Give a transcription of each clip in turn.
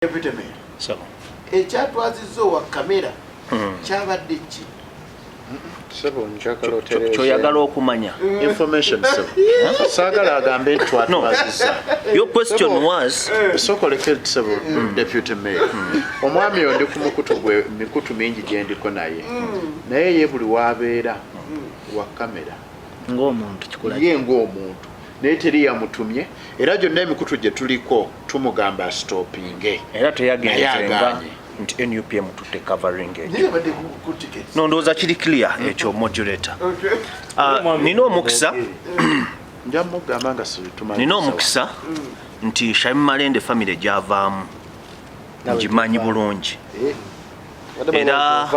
Deputy Mayor, ekyatwazizza owa kamera kyabadde ki? Sebo, njagala otereeze. Kyoyagala okumanya. Information, sebo. Saagala agambe nti twatwazizza. Your question was Sooka oleke, sebo Deputy Mayor. Omwami oyo ndi ku mukutu gwe, mikutu mingi gye ndiko, naye ye buli wabeera wa kamera. Ng'omuntu kikula. Ye ng'omuntu, naye teri yamutumye, era gyonna emikutu gye tuliko tumugamba stopinge. Era Naye teyagenzenga agaanye. nti NUP emututte covering ekyo. Naye yabadde ku tickets. No, ndowooza kiri clear ekyo, moderator. Okay. Ah, nina omukisa. Nja mugamba nga situmaliriza. Nina omukisa nti Shamim Malende family gyavaamu ngimanyi bulungi, era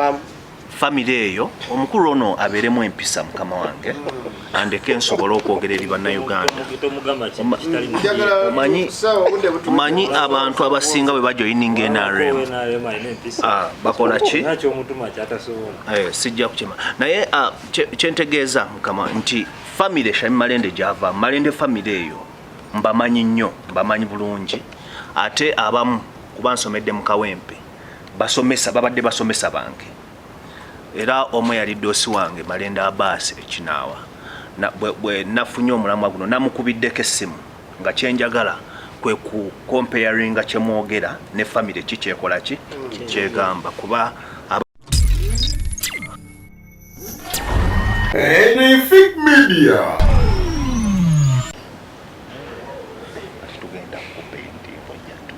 family eyo, omukulu ono abeeremu empisa, mukama wange andeke nsobole okwogera eri Bannayuganda. Tomugamba kintu kitali. Njagala saawa obudde Omanyi abantu abasinga bwe bajoyininga NRM, NRM alina empisa. Ah, bakola ki? Nakyomutuma kyatasobola. Eh, sijja kukima, naye ah, kyentegeeza mukama nti family Shamim Malende gyava, Malende family eyo mbamanyi nnyo, mbamanyi bulungi, ate abamu kuba nsomedde mu Kawempe, basomesa, babadde basomesa bange, era omu yali doosi wange, Malende Abaasi ekinaawa. Bwe nafunye omulamwa guno, namukubiddeko essimu nga kyenjagala kwe ku comparinga kyemwogera ne family ki kyekola, ki kyegamba kuba Anything Media. Ati tugenda kukuba entimbo jatu.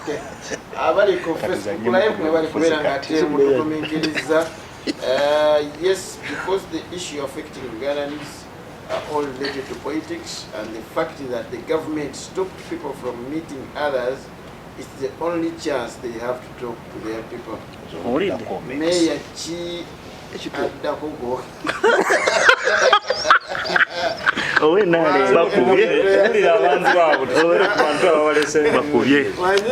Okay. Abali ku Facebook Live mwe bali kubeera nga ate mutugumiikiriza. Yes, because the issue affecting Ugandans are all related to politics, and the fact that the government stopped people from meeting others, it's the only chance they have to talk to their people. Owulidde? Meya ki addako go? Owenale. Bakubye. Wulira abantu abo, tusobere ku bantu ababalese. Bakubye,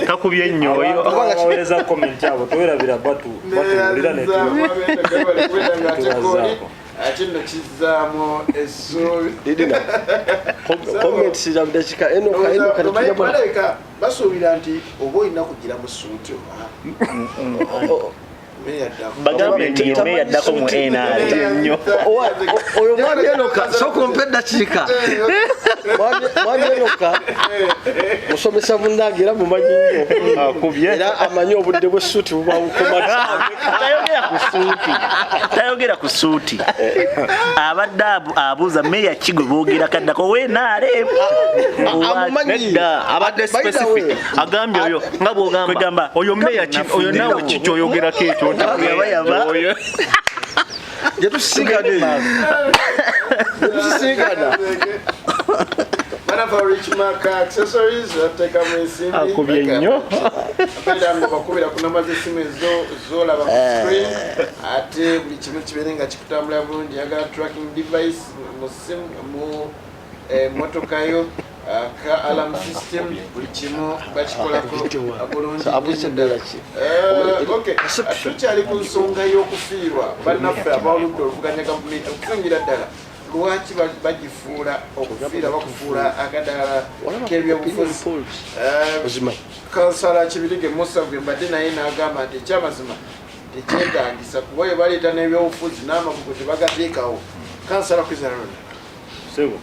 takubye nnyo oyo. Abantu abawereza comment abo, towerabira batuwulira netubazaako. Ate nno kizzaamu essuubi. Didina comments za budakika enoka enoka tetujja bona. Balabika basuubira nti oba olina kugira mu suuti oba meya addako. Bagambe nti ye meya addako mu NRM. Nnyo. Oyo mwami Enoka, sooka ompe eddakiika. Mwami Enoka musomesa munnange era mumanyi nnyo. Akubye. Era amanyi obudde bw'essuuti buba bukoma. Tayogera ku suuti, tayogera ku suuti, abadde abuuza meya ki gwe boogera kaddako we NRM. Amumanyi. Nedda, abadde By the way, specific, agambye oyo nga bwogamba Kwegamba, oyo meya ki oyo, naawe ki kyoyogerako ekyo nti Yaba, yaba. oyo. Gye tusisinkana eyo. Gye tusisinkana. Banafa Rich Mark Accessories bateekamu ensimbi. Akubye nnyo. Abeera nga bakubira ku namba z'essimu ezo zolaba ku screen, ate buli kimu kibeere nga kikutambula bulungi. Yagala tracking device mu simu, mu motoka yo, ka alarm system, buli kimu bakikolako bulungi. Abuuza ddala ki? Okay, tukyali ku nsonga y'okufiirwa bannaffe abaludde oluvuganya gavumenti. Okusingira ddala lwaki bagifuula okufiira, bakufuula akadaala k'ebyobufuzi? Ozimanyi. Kansala Kibirige Musa gwe mbadde naye n'agamba nti ekyamazima tekyetagisa, kuba bwe baleeta n'ebyobufuzi n'amabugo tebagateekawo. Kansala Kwizera Ronald. Sebo.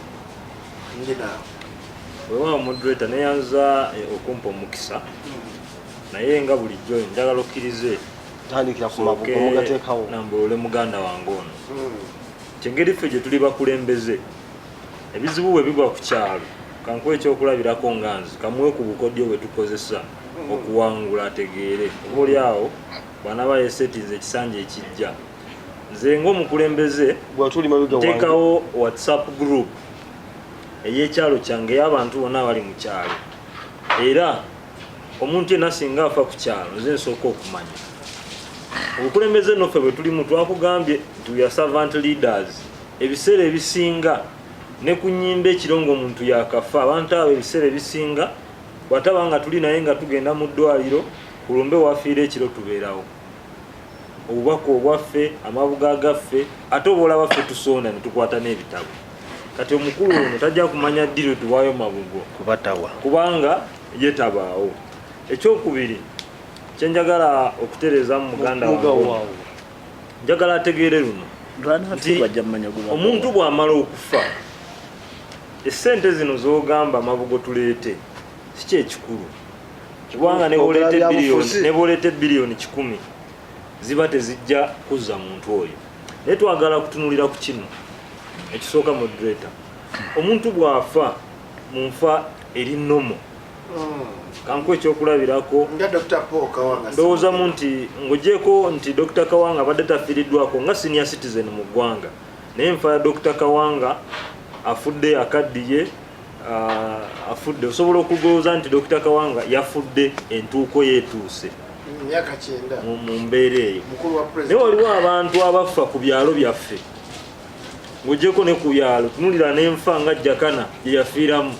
Ndi naawe. Weewaawo moderator, neyanza okumpa omukisa, naye nga bulijjo njagala okkirize Tandikira ku mabugo nsooke mugateekawo. Nambulule muganda wange ono kyengeri ffe gye tuli bakulembeze. Ebizibu bwe bigwa ku kyalo, kankuwa ekyokulabirako nga nze kamuwe ku bukodyo bwe tukozesa okuwangula, ategeere oba oli awo bw'anaaba yesetinze ekisanja ekijja. Nze ng'omukulembeze Bwatuli mabega wange. nteekawo WhatsApp group ey'ekyalo kyange, ey'abantu bonna abali mu kyalo, era omuntu yenna singa afa ku kyalo, nze nsooka okumanya. Obukulembeze noffe bwe tulimu, twakugambye nti we are servant leaders. Ebiseera ebisinga ne ku nnyimba ekiro ng'omuntu yakafa, abantu abo ebiseera ebisinga bwataba nga tuli naye nga tugenda mu ddwaliro ku lumbe wafiira ekiro, tubeerawo obubaka obwaffe, amabuga agaffe, ate oba olaba ffe tusonda ne tukwata n'ebitabo. Kati omukulu ono tajja kumanya ddi lwe tuwaayo mabugo. Kubatawa. Kubanga ye tabaawo. Ekyokubiri kyenjagala okutereeza mu muganda wange, njagala ategeere luno nti omuntu bw'amala okufa, essente zino z'ogamba amabugo tuleete si kyekikulu, kubanga ne bw'oleeta biliyoni 100 ziba tezijja kuzza muntu oyo. Naye twagala kutunulira ku kino ekisooka, moderator, omuntu bw'afa mu nfa eri normal, kanku ekyokulabirako, Nga Dr Paul Kawanga. Ndowoozamu nti ng'ogyeko nti Dr Kawanga abadde tafiiriddwako nga senior citizen mu ggwanga, naye enfa ya Dr Kawanga, afudde akaddiye, afudde, osobola okulowooza nti Dr Kawanga yafudde entuuko yeetuuse Myaka 90. mu mbeera eyo. Mukulu wa Naye president. waliwo abantu abafa ku byalo byaffe, ng'ogyeko ne ku byalo, tunulira n'enfa nga Jakana gye yafiiramu,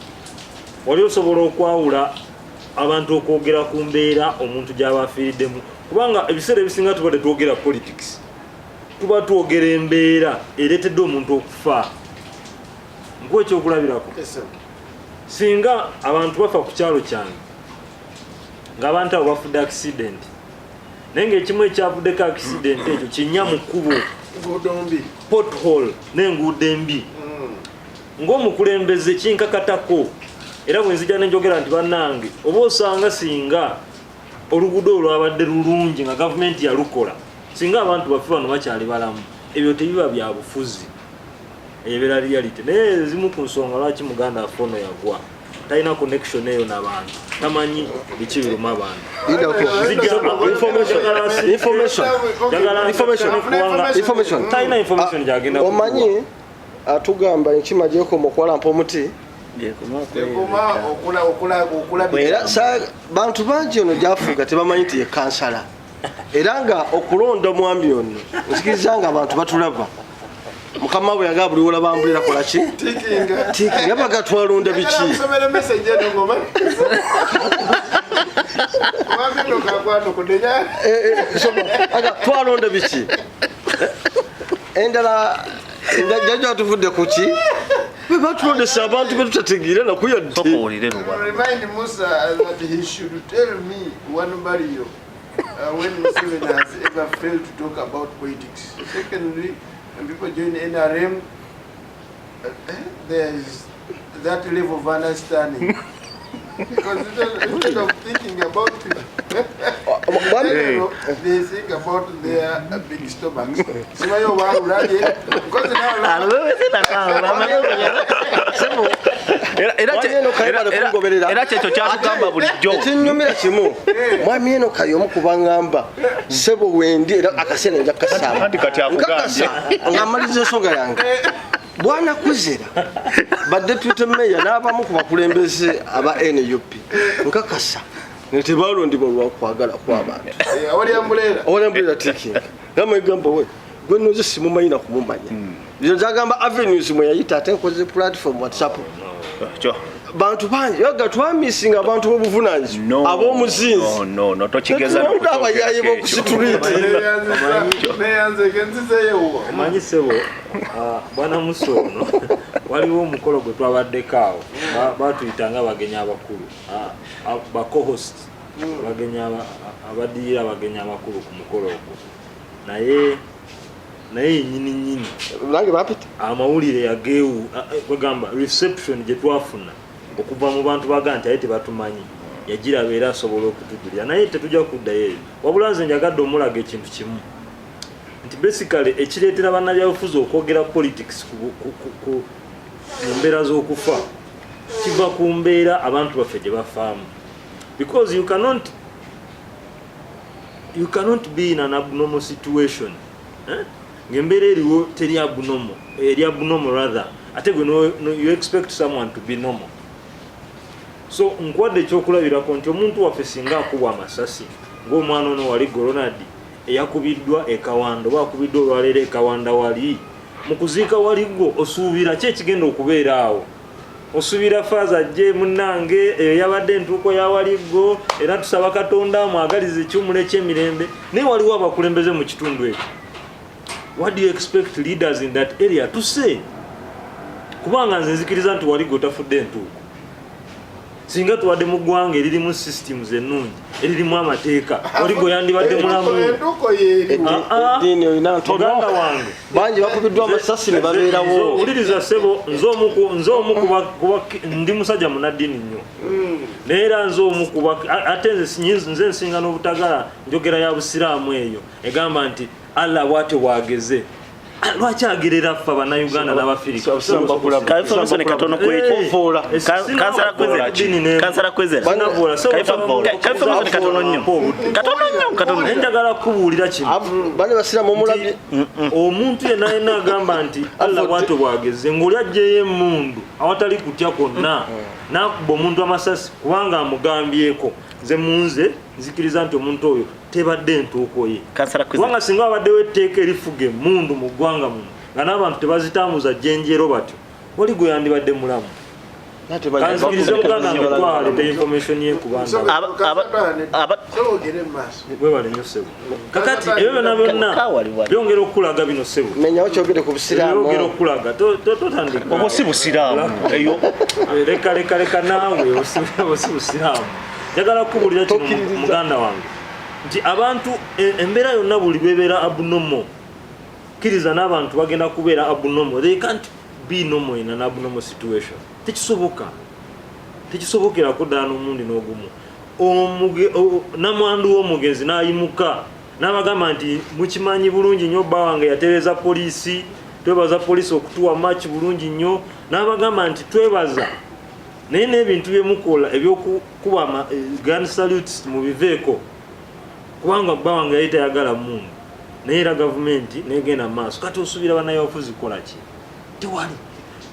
wali osobola okwawula abantu okwogera ku mbeera omuntu gy'aba afiiriddemu, kubanga ebiseera ebisinga tuba tetwogera politics, tuba twogera embeera ereetedde omuntu okufa. Nkuwa ekyokulabirako, Yes, sir. singa abantu bafa ku kyalo kyange ng'abantu abo bafudde accident, naye ng'ekimu ekyavuddeko accident ekyo kinnya mu kkubo, Nguudo mbi. Pothole n'enguudo embi, ng'omukulembeze kinkakatako era bwe nzija nenjogera nti bannange, oba osanga singa oluguudo olwo lwabadde lulungi nga gavumenti yalukola, singa abantu baffe bano bakyali balamu. Ebyo tebiba bya bufuzi, ebeera reality. Naye ezimu ku nsonga lwaki muganda waffe ono yagwa, talina connection eyo n'abantu, tamanyi biki biruma abantu. Information. Information. Information. Information. Talina information gyagenda. Omanyi atugamba enkima gyekoma okuwalampa omuti. Tekoma okulabika. Era bantu bangi ono gyafuuka tebamanyi nti ye kansala, era nga okulonda omwami ono nzikiriza nga abantu batulaba, mukama bwe yagaba buli wolabambulira kolaki. Tikinga. Tiki yabaga twalonda biki? Kusomera message eno ngoma. Wabino kakwano kudenya. Eh, eh, soma. Aga twalonda biki? Endala jajja atuvudde ku ki? Bwe batulondesa abantu be tutategeera nakuyadde. Sooka owulire luba. Remind Musa that he should tell me one barrio when Museveni has ever failed to talk about politics. Secondly, when people join NRM, there is that level of understanding. Because instead of thinking about people, they think about their big stomachs. Simanyi oba alulabye, because now Mwami eno Kayi bali kumugoberera. Era kyekyo kyatugamba bulijjo. Ekinyumira kimu, mwami eno Kayi omu kubaŋŋamba sebo wendi era akaseera nja kukasaamu. Anti kati akugambye. Nkakasa nga maliriza ensonga yange, bwana Kuzera, ba deputy mayor n'abamu ku bakulembeze aba NUP, nkakasa ne tebalondebwa lwakwagala kw'abantu. Awali umbrella. Owalambulira tikinga gamwegamba we gwe noze simumanyi nakumumanya. Nzagamba avenues mwe yayita, ate nkoze platform WhatsApp. Kyo. Bantu bangi yaga twamisinga abantu b'obuvunanyizibwa No, ab'omuzinzi. No, tokigeza. Tetulonda abayaye b'okusituliti. Neyanzeke nzizeyo. Omanyi sebo, bwana Musa, ono waliwo omukolo gwe twabaddeko awo. Batuyita nga abagenyi abakulu, ba co-host, abagenyi abaddirira abagenyi abakulu ku mukolo ogwo, naye nyini nyini Nange bampita. Amawulire yageewu kwegamba reception gye twafuna okuva mu bantu baga nti aye tebatumanyi, yagiraba era asobola okutujulira, naye tetujja kuddayo eyo. Wabula nze njagadde omulaga ekintu kimu nti basically ekireetera bannabyabufuzi okwogera politics mu mbeera z'okufa kiva ku mbeera abantu baffe gye bafaamu, because you cannot be in an abnormal situation, eh? Ng'embeera eriwo teri abnormal, eri abnormal rather, ate gwe no, you expect someone to be normal. So nkwadde ekyokulabirako nti omuntu waffe singa akubwa amasasi ng'omwana ono wali Goronadi eyakubiddwa ekawanda oba akubiddwa olwaleero ekawanda wali mu kuziika waligwo, osuubira ki ekigenda okubeera awo? Osuubira faaza ajje, munnange, eyo yabadde entuuko ya waliggo, era tusaba Katonda mwagalize ekiwumulo ekyemirembe. Naye waliwo abakulembeze mu kitundu ekyo. What do you expect leaders in that area to say? Kubanga nze nzikiriza nti waliggo tafudde entuuko. Singa tubadde mu ggwanga eririmu systems ennungi, eririmu amateeka, oli gwe yandibadde mulamu. Entuuko yeeriwo. Ah, ah. Eddiini olina ntono. Muganda wange, Bangi bakubiddwa amasasi ne babeerawo. Wuliriza ssebo, nze omu ndi musajja munaddiini nnyo, naye era nze omu kuba ate nze nsinga n'obutagala njogera ya busiraamu eyo egamba nti Allah bw'atyo bw'ageze. Ah, lwaki agerera ffe Abannayuganda n'Abafirika? Ka information katono ku ekyo. Kansala Kwezera, Kansala Kwezera. Ka information katono nnyo. Katono nnyo, katono. Naye njagala kubuulira kino. Bane basiraamu omulabye. Omuntu yenna yenna agamba nti Allah bw'atyo bw'ageze, ng'oli aggyeyo emmundu awatali kutya kwonna n'akuba omuntu amasasi kubanga amugambyeko, nze munze nzikiriza nti omuntu oyo tebadde entuuko ye. Kansala Kwezera. Kubanga singa wabaddewo etteeka erifuga emmundu mu ggwanga muno nga n'abantu tebazitambuza jjenjero batyo, wali gwe yandibadde mulamu. Kanzikirize muganda wange twaleeta information ye kubanga Ogere mu maaso. Webale nnyo ssebo. Kakati ebyo byonna byonna Kawali wali. byongera okukulaga bino ssebo. Menyawo kyogere ku busiraamu. Byongera okukulaga. Totandika. Obwo si busiraamu eyo. Leka, leka, leka naawe, obwo si busiraamu. Njagala kukubuulira kino, Tokkiririza. muganda wange, nti abantu embeera yonna buli lwebeera abnormal, kkiriza n'abantu bagenda kubeera abnormal. They can't be normal in an abnormal situation. Tekisoboka, tekisobokerako ddala n'omulundi n'ogumu. Namwandu w'omugenzi n'ayimuka n'abagamba nti mukimanyi bulungi nnyo, bba wange yatereeza poliisi, twebaza poliisi okutuwa maki bulungi nnyo. N'abagamba nti twebaza, naye n'ebintu byemukola ebyokukuba gun salutes mubiveeko, kubanga bba wange yali tayagala mundu. Naye era gavumenti negenda mu maaso. Kati osuubira bannabyabufuzi kukola ki? Tewali.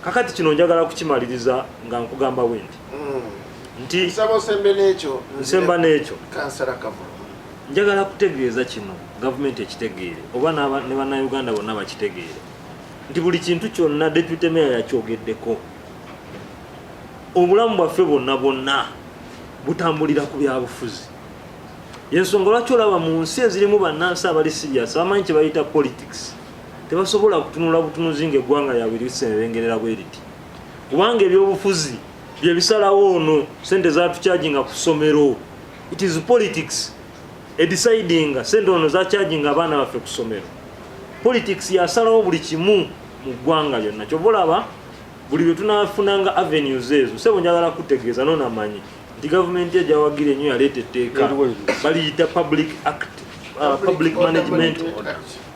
Kakati kino njagala kukimaliriza nga nkugamba bwe nti nti Nsaba osembe n'ekyo. Nsemba n'ekyo. Kansala Kavulu. Njagala kutegeeza kino, gavumenti ekitegeere oba ne bannayuganda bonna bakitegeere nti buli kintu kyonna deputy mayor yakyogeddeko, obulamu bwaffe bwonna bwonna butambulira ku byabufuzi. Yensonga lwaki olaba mu nsi ezirimu bannansi abali serious, bamanyi kye bayita politics, tebasobola kutunula butunuzi ng'eggwanga lyabwe lisebengerera bwe riti, kubanga ebyobufuzi byebisalawo. Ono sente zatucharginga ku ssomero, it is politics edecidinga sente ono zacharginga abaana baffe ku ssomero. Politics yasalawo buli kimu mu ggwanga lyonna. Kyova olaba buli lwe tunafunanga avenues ezo, sebo, njagala kutegeeza nonamanyi nti gavumenti ejawagira ennyo yaleeta etteeka baliyita public act, public management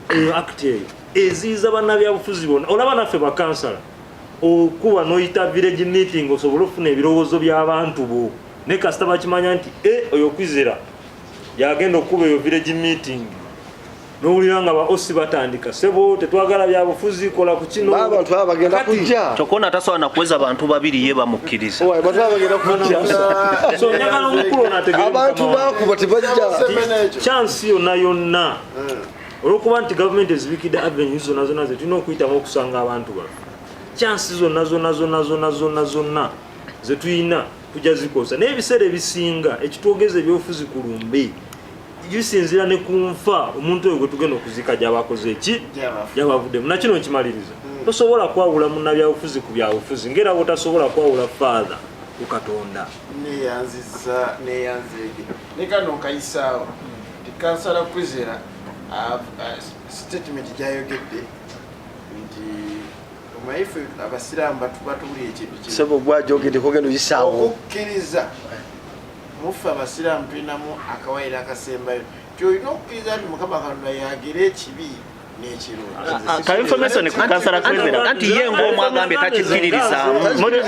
eyo act eyo eziyiza bannabyabufuzi bonna. Olaba naffe bakansala okuba noyita village meeting osobole okufuna ebirowoozo by'abantu bo, naye kasita bakimanya nti e oyo Kwizera yagenda okuba eyo village meeting, nowulira nga ba OC batandika, sebo tetwagala byabufuzi, kola ku kino. Ba abantu aba bagenda kujja. Kyokka ono atasobola nakuweza bantu babiri ye bamukkiriza. Owa, abantu aba bagenda kujja. So njagala omukulu ono ategere Abantu mukama wange. bakuba tebajja. Chance yonna yonna, olwokuba nti gavumenti ezibikidde avenues zonna zonna zetulina okuyitamu okusanga abantu baffe, chance zonna zonna zonna zonna zonna zonna zetulina tujja zikosa. Naye ebiseera ebisinga ekitwogeza ebyobufuzi ku lumbe bisinzira ne ku nfa omuntu oyo gwe tugenda okuziika gyabakoze eki gyabavuddemu. Nakino nkimaliriza, tosobola kwawula munnabyabufuzi ku byabufuzi ngaera bwotasobola kwawula Father ku Katonda. Neyanziza, neyanzeege ne kano nkayisaawo nti Kansala Kwizera statement gyayogedde nti omanyife abasiraamu batubulira ekintu kimu. Sebo, gwajogedde kogenda oyisaawo. Okukkiriza muffe abasiraamu tulinamu akawayiro akasembayo ti olina okukkiriza nti Mukama Katonda yagera ekibi n'ekirungi. Ka information ku Kansala Kwizera. Anti ye ng'omwagambye takikkiririzaamu.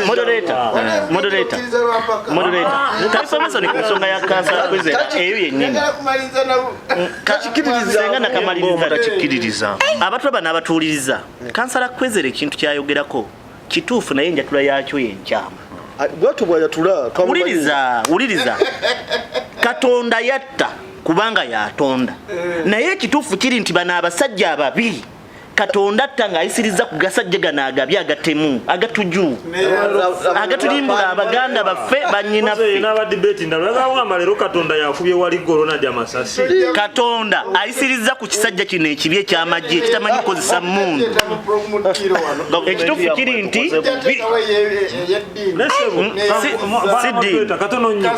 Moderator, moderator, Okkiriza lwampaka. moderator, ka information ku nsonga ya Kansala Kwizera eyo yennyini. Njagala kumaliriza nabo. Senga nakamaliriza. Takikkiririza. Abatulaba n'abatuwuliriza, Kansala Kwezera ekintu kyayogerako kituufu, naye enjatula yakyo yenkyamu. Bwatyo bwayatula. Wuliriza, wuliriza. Katonda yatta kubanga yatonda, naye ekituufu kiri nti bano abasajja ababi. Katonda atta ng'ayisiriza ku gasajja gano agabi, agatemu, agatuju, agatulimbula abaganda baffe, bannyinaffe. N'aba debate ndala yagamba leero Katonda yakubye wali Ronald amasasi. Katonda ayisiriza ku kisajja kino ekibi, ekyamagye, ekitamanyi kukozesa mmundu. Ekituufu kiri nti Si ddiini. Katono nnyo,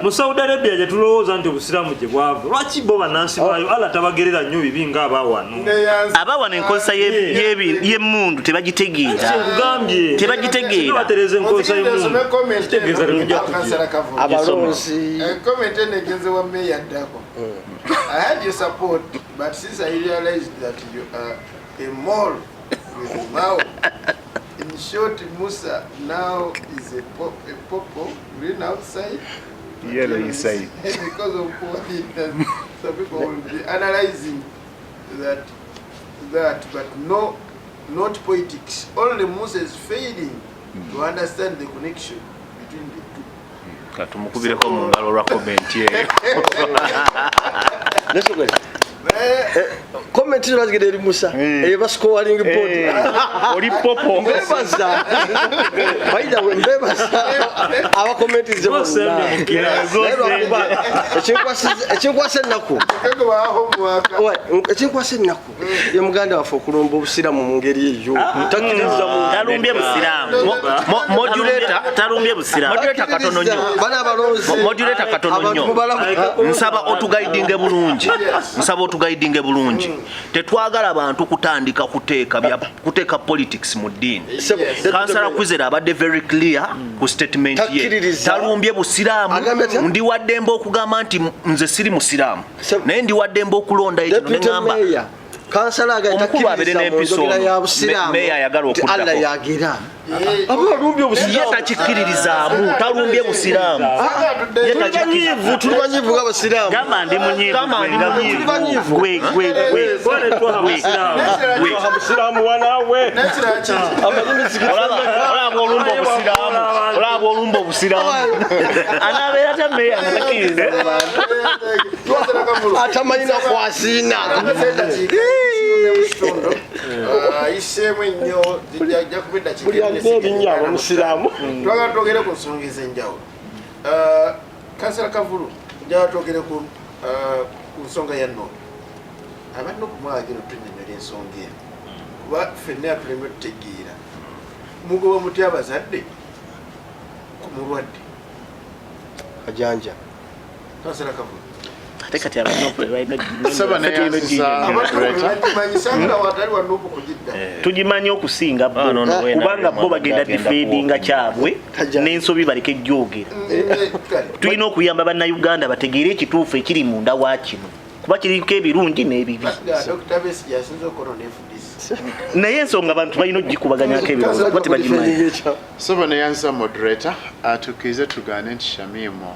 mu Saudi Arabia gye tulowooza nti obusiraamu gye bwava, lwaki bo bannansi baayo Allah tabagerera nnyo bibi ng'abaawano? Abawano enkozesa y'emmundu tebagitegeera. Kyekugambye. Tebagitegeera. Batereeza enkozesa y'emmundu, kitegeeza tetujja kugira. Abalonzi. Comment eno egenze wa meya ddako. I had your support, but since I realized that you are a mole with Mao, in short, Musa now is a purple, green outside, but yellow inside. Because of poor leaders, so people will be analyzing that, but no, not politics. Only Musa is failing to understand the connection between the two. Katumukubireko mu ngalo olwa comment eyo. Comment bazigenda eri Musa eyo ba scoring board. Oli popo. Mbebaza, by the way, mbebaza abakomentize bonna. Naye lwakuba ekinkwasa ennaku, Kego wa homework. Ekinkwasa ennaku ye muganda waffe okulumba obusiraamu mu ngeri eyo, takkiriza mu Talumbye busiraamu. Moderator. Talumbye busiraamu. Moderator, katono nnyo. Bana abalonzi. Moderator, katono Abantu nnyo. mubalaba. Nsaba otuguidinge bulungi, nsaba otuguidinge bulungi. Tetwagala bantu kutandika kuteeka politics mu ddiini. Kansala Kwizera abadde very clear ku statement ye. Takkiririza. Talumbye busiraamu. Agambye atya? Ndi waddembe okugamba nti nze siri musiraamu, Sebo. naye ndi waddembe okulonda ekino Deputy neŋŋamba Mayor, kansala agaye Omukulu abeere takkiririza mu n'empisa njogera ono. ya busiraamu Meya ayagala nti Allah okuddako. yagira aba alumbye Ye obusiraamu. takikkiririzaamu, talumbye busiraamu. Ye Tuli banyiivu, tuli banyiivu ng'abasiraamu. Gamba ndi munyiivu. Gamba Gwe ndi nga munyiivu. Tuli banyiivu. Gwe gwe gwe. Gwe. Musiraamu wanaawe amanyi mizikiti. Olaba olumba obusiraamu, olaba olumba obusiraamu. Anaabeera atya meya nga takkiririza mu bantu? Atamanyi nakwasiina. Ayiseemu ennyo, zijja kuba eddakiika Buli alina erinnya aba musiraamu. Twagala twogere ku nsonga ez'enjawulo. Kansala Kavulu, njagala twogere ku nsonga ya NUP. Aba NUP mwagala otunyonyola ensonga eno, kuba ffenna atuleme tutegeera. Mugoba mutya abazadde ku mulwadde? Kajanja. Kansala Kavulu. Ate kati aba NUP balina Saba neyanziza moderator. Bakimanyi watali wa NUP kugidda. Tugimanyi okusinga bo. Ah, no, no, we kubanga bo bagenda agenda defendinga kyabwe Kajanja. n'ensobi baleke jogera. Tulina okuyamba bannayuganda bategeere ekituufu ekiri munda wa kino, kuba kiriko ebirungi n'ebibi. Dr. Besigye asinze okukola ne FDC. Naye ensonga abantu balina ogikubaganyako ebirowoozo kuba tebagimanyi. Saba neyanziza moderator. Tukkirize tugaane nti Shamimu,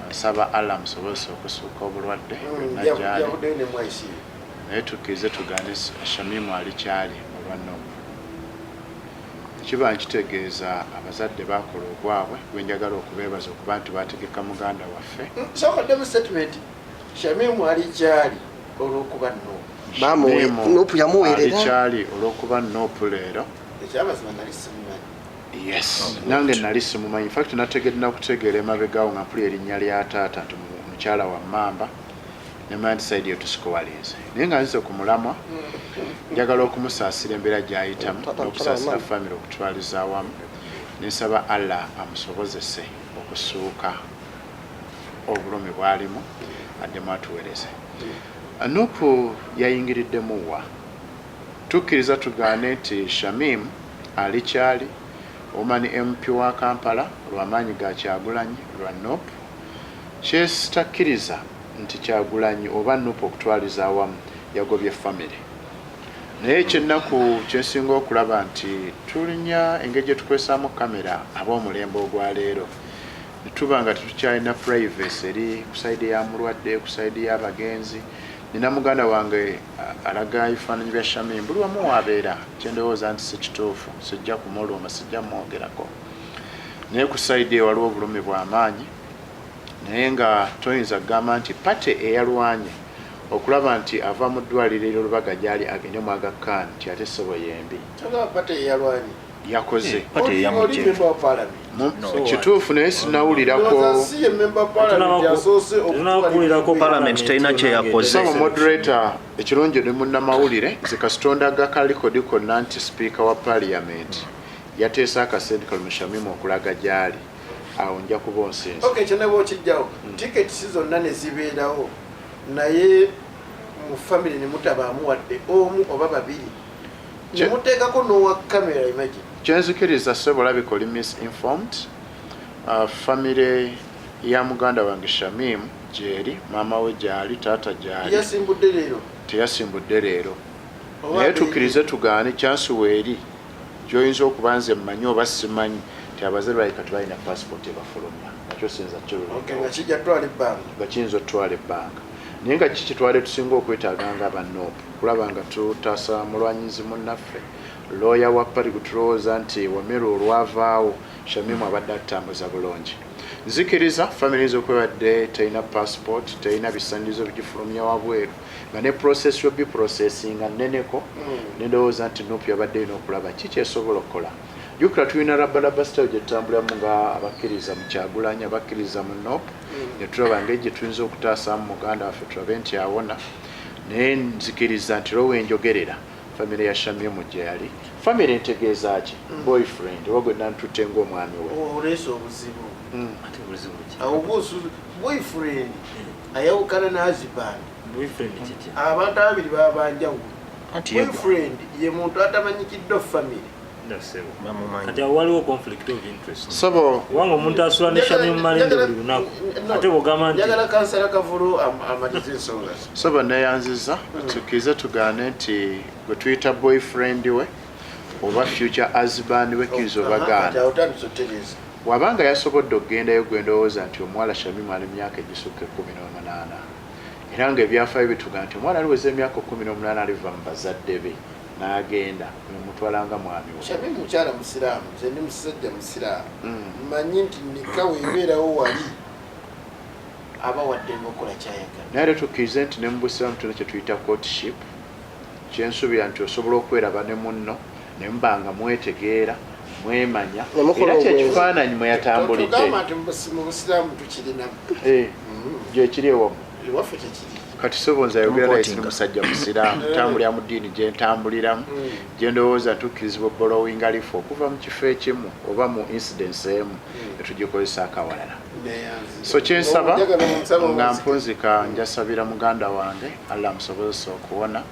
nsaba Allah amusobozese okusuuka obulwadde yonna gyali. Yavuddeyo ne mu ICU. Naye tukkirize tugaane Shamimu ali kyali olwa NUP. Kiba nkitegeeza abazadde bakola ogwabwe, gwenjagala okubeebaza okuba nti bategeka muganda waffe. Sookaddemu statement. Shamimu ali kyali olw'okuba NUP. Shamimu NUP yamuweerera. Ali kyali olw'okuba NUP leero. Ekyamazima nali simumanyi. Yes, nange nali simumanyi. Infact nategedde nakutegeera emabegawo nga mpuli erinnya lya taata nti mukyala wa Mamba, nemanya nti side etusikowalinze. Naye nga nzize ku mulamwa, njagala okumusaasira embeera gy'ayitamu Taata n'okusaasira mukyala wa Mamba. Famire okutwaliza awamu, nensaba Allah amusobozese okusuuka obulumi bw'alimu, addemu atuweereze. NUP yayingiriddemu wa? Tukkiriza tugaane nti Shamim ali kyali omani MP wa Kampala lwamaanyi ga Kyagulanyi, lwa NUP. Kyesitakkiriza nti Kyagulanyi oba NUP okutwaliza awamu yagobye famire. Naye ekyennaku kyensinga okulaba nti tulinya engeri gye tukozesaamu kamera ab'omulembe ogwaleero, netuba nga tetukyalina privacy eri ku side ya mulwadde, ku side y'abagenzi. Nina muganda wange alaga ebifaananyi bya Shamim buli wamu wabeera, kyendowooza nti si kituufu. Sijja kumuluma, sijja mwogerako, naye ku side eyo waliwo obulumi bw'amaanyi. Naye nga toyinza kugamba nti party eyalwanye Okulaba nti ava mu ddwaliro eryo Lubaga gyali agende mu Aga Khan nti ate ssebo yembi. Kyogamba party yeyalwanye. Yakoze. Party Oli yeyamugye. member wa parliament. Kituufu naye sinawulirako. Ndowooza si ye member wa parliament yasoose Tetunakuwulirako Parliament terina kye yakoze. Saba moderator, ekirungi ndi munnamawulire, nze kasita ondaga ka likodi konna nti sipiika wa parliament yateesa akasente Kalume Shamim okulaga gyali, awo nja kuba onsinze. Okay, ekyo ne bw'okijjawo, tickets zonna ne zibeerawo, naye mu family ne mutabaamu wadde omu oba babiri, ne muteekako n'owa camera, imagine. Kyenzikiriza ssebo, olabika oli misinformed. Family ya muganda wange Shamim gyeri, maama we gyali, taata gyali. Yasimbudde leero? Teyasimbudde leero. Oba Naye abeere- tukkirize tugaane, chance weeri gyoyinza okuba nze mmanyi oba simanyi ti abazadde balabika tebalina passport ebafulumya, nakyo siyinza Okay, nga kijja kutwala ebbanga. Nga kiyinza okutwala ebbanga, naye nga kikitwale tusinga okwetaaga nga aba NUP kulaba nga tutaasa mulwanyizi munnaffe, looya wa party gwe tulowooza nti Wamiru olwavaawo Shamimu abadde atutambuza bulungi. Nzikiriza family eyinza okuba ebadde terina passport, terina bisanyizo bigifulumya wabweru, nga ne process yobiprocessinga nneneko. Nendowooza nti NUP yabadde erina okulaba ki kyesobola okukola. Jjukira tulina rabaraba style gye tutambuliramu nga abakkiriza mu Kyagulanyi, abakkiriza mu NUP, ne tulaba ngeri gye tuyinza okutaasaamu muganda waffe, tulabe nti awona. Naye nzikiriza nti lowe enjogerera famire ya Shamimu gye yali, famire ntegeeza ki, boyfriend oba gwe nantutte ng'omwami we. Oleese obuzibu. Ate buzibu ki? Awo buusu boyfriend ayawukana ne husband. Boyfriend kiki? Abantu ababiri baba banjawulo. Anti ye Boyfriend ye muntu atamanyikiddwa family. Ndasebo. Bamumanyi. Kati awo waliwo conflict of interest. Sabo. Kubanga omuntu asula ne Shamim Malende buli lunaku. Ate bw'ogamba nti Njagala kansala Kavulu amalize ensonga ze. Saba neyanziza. Tukkirize tugaane nti gwe tuyita boyfriend we oba future husband we, kkiriza Kati obagaana. awo tandise otereeza. Wabanga yasobodde okugendayo, gwe ndowooza nti omuwala Shamimu ali myaka egisukka 18, era nga ebyafaayo bituga nti omuwala aliweza emyaka 18 aliva mu bazadde be n'agenda, omutwala nga mwami we. Shami mukyala musiraamu, nze ndi musajja musiraamu. Mmanyi nti nika weebeerawo wali aba waddenga okukola kyayagala. Naye ate tukkirize nti ne mu busiraamu tulina kye tuyita courtship, kyensuubira nti osobola okweraba ne munno ne muba nga mwetegeera, mwemanya, Ne mukola era obwenzi. kyekifaananyi mwe yatambulidde. Tugamba nti mu busiraamu tukirinamu. Eh, gyekiri ewamu. Ewaffe tekiri. Kati sobo nze ayogera naye siri Tumuquotinga. musajja musiraamu, ntambulira mu ddiini gye ntambuliramu, gye ndowooza ntukkirizibwa borrowing leaf okuva mu kifo ekimu oba mu incidence emu netugikozesa akawalala. Neyanziza. So kyensaba Njagala omusaba nga omusika. mpunzika, njasabira muganda wange, Allah amusobozesa okuwona.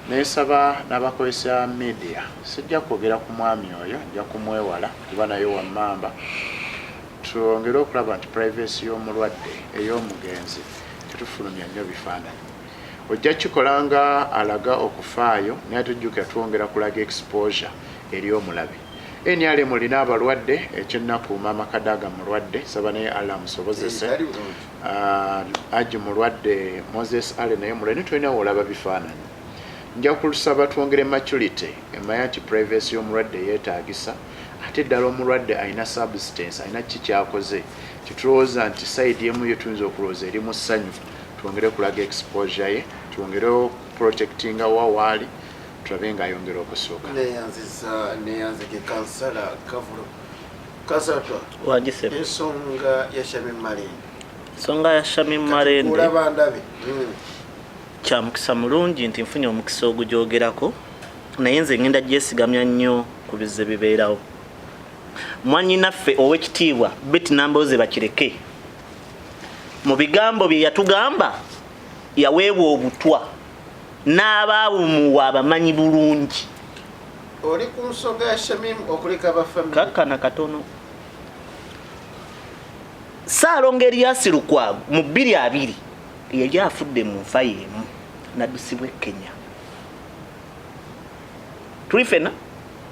Nensaba n'abakozesa media, sijja kwogera ku mwami oyo, nja kumwewala kuba naye wammamba, twongere okulaba nti privacy y'omulwadde, ey'omugenzi, tetufulumya nnyo bifaananyi. Ojja kikola nga alaga okufaayo, naye tujjukira twongera kulaga exposure eri omulabe. NRM olina abalwadde, ekyennaku maama Kadaga mulwadde, saba naye Allah amusobozese. Tali bulungi. Aji mulwadde, Moses Ale naye mulwadde, naye tolina woolaba bifaananyi. Nja kulusaba twongere maturity emanya nti privacy y'omulwadde yeetaagisa, ate ddala omulwadde alina substance, alina ki kyakoze kitulowooza nti side emu ye tuyinza okulowooza eri mu ssanyu, twongere kulaga exposure ye, twongere protectinga wa waali, tulabe ng'ayongera okusuuka. Neyanziza, neyanzige kansala Kavulo. Kansala twa Wangise. Ensonga ya Shamim Malende. Ensonga ya Shamim Malende. Olaba ndabe. Kya mukisa mulungi nti nfunye omukisa ogugyogerako, naye nze ngenda gyesigamya nnyo ku bizze bibeerawo. Mwannyinaffe ow'ekitiibwa Betty Nambooze Bakireke mu bigambo bye yatugamba, yaweebwa obutwa n'abaabumuwa abamanyi bulungi. Oli ku nsonga ya Shamim okuleka abafamily. Kakkana katono. Ssaalongo Erias Lukwago mu 2020 yali afudde mu nfa y'emu n'addusibwa e Kenya. Tuli ffenna?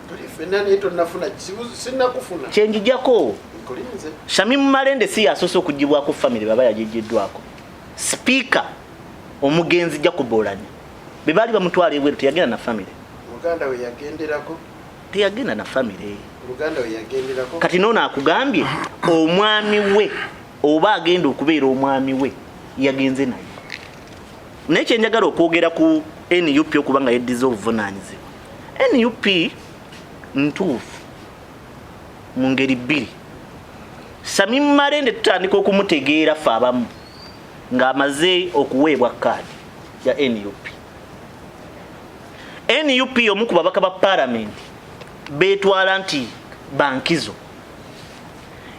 Tuli ffenna, naye tonnafuna kizibu, sinnakufuna. Kyenjijjako. Nkulinze. Shamim Malende si yasoose okugibwako family, baba yagigiddwako. Sipiika omugenzi Jacob Oulanyah be baali bamutwala ebweru, teyagenda na family. Muganda we yagenderako. Teyagenda na family. Muganda we yagenderako. Kati noono akugambye omwami we oba agenda okubeera omwami we yagenze naye. Naye kyenjagala okwogera ku NUP okuba nga yeddiza obuvunaanyizibwa, NUP ntuufu mu ngeri bbiri. Shamim Malende tutandika okumutegeera ffe abamu ng'amaze okuweebwa kaadi ya NUP. NUP omu ku babaka ba palamenti beetwala nti bankizo,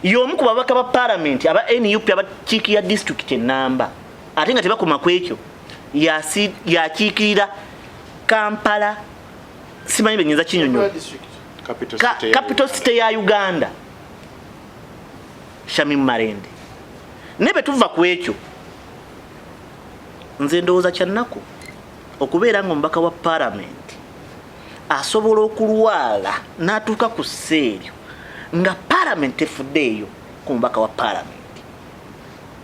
y'omu ku babaka ba palamenti aba NUP abakiikirira disitulikiti ennamba, ate nga tebakoma ku ekyo, yakiikirira Kampala, simanyi benyinza kinyonyola, capital city ya Uganda, Shamim Malende. Naye bwe tuva ku ekyo, nze ndowooza kyannaku okubeera nga omubaka wa palamenti asobola okulwala n'atuuka ku ssa eryo nga palamenti tefuddeeyo ku mubaka wa palamenti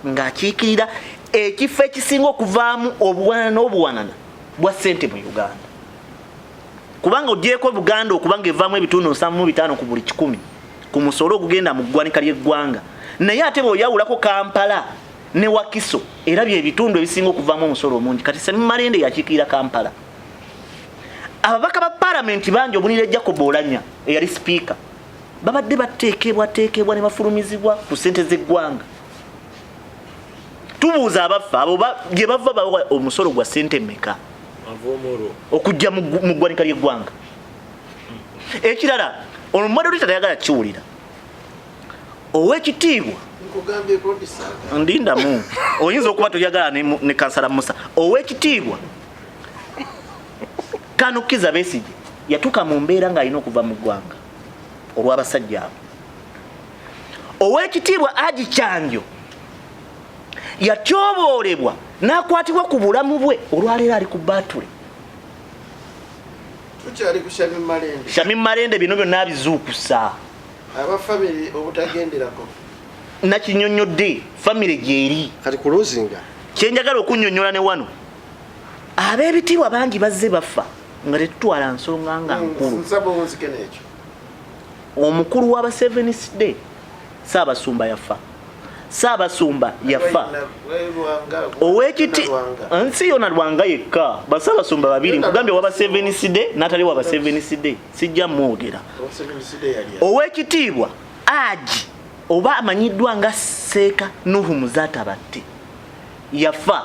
ng'akiikirira ekifo ekisinga okuvaamu obuwanana n'obuwanana bwa ssente mu Uganda, kubanga ogyeko Buganda okuba nga evaamu ebitundu 75 ku buli 100 ku musolo ogugenda mu ggwanika ly'eggwanga, naye ate bw'oyawulako Kampala ne Wakiso era bye bitundu ebisinga okuvaamu omusolo omungi. Kati Shamim Malende yakiikirira Kampala. Ababaka ba palamenti bangi obunire Jacob Oulanyah eyali sipiika babadde bateekebwateekebwa ne bafulumizibwa ku ssente z'eggwanga. Tubuuza abaffe abo gye bava bawa omusolo gwa ssente mmeka okujja mu ggwanika ly'eggwanga. Ekirala, ono moderator tayagala kiwulira. Owekitiibwa ndindamu, oyinza okuba toyagala ne kansala Musa. Owekitiibwa Kano Kizza Besigye yatuuka mu mbeera ng'alina okuva mu ggwanga olw'abasajja abo. Owekitiibwa Haji Kyanjo yatyoboolebwa n'akwatibwa ku bulamu bwe, olwaleero ali ku batule. Tukyali ku Shamim Malende. Shamim Malende bino byonna abizuukusa. Aba family obutagenderako. Nakinyonnyodde family gyeri. Kati ku luzinga. Kyenjagala okunnyonnyola ne wano. Ab'ebitiibwa bangi bazze bafa nga tetutwala nsonga nga nkulu. Nsaba onzike n'ekyo. Omukulu w'aba Seventh Day Ssaabasumba yafa. Ssaabasumba yafa. Ow'ekiti nsi yona Lwanga yekka. Bassaabasumba babiri nkugambye waba Seventh Day n'atali waba Seventh Day. Sijja mwogera. Ow'ekitiibwa Aji oba amanyiddwa nga Seeka Nuhu Muzaata Batte yafa.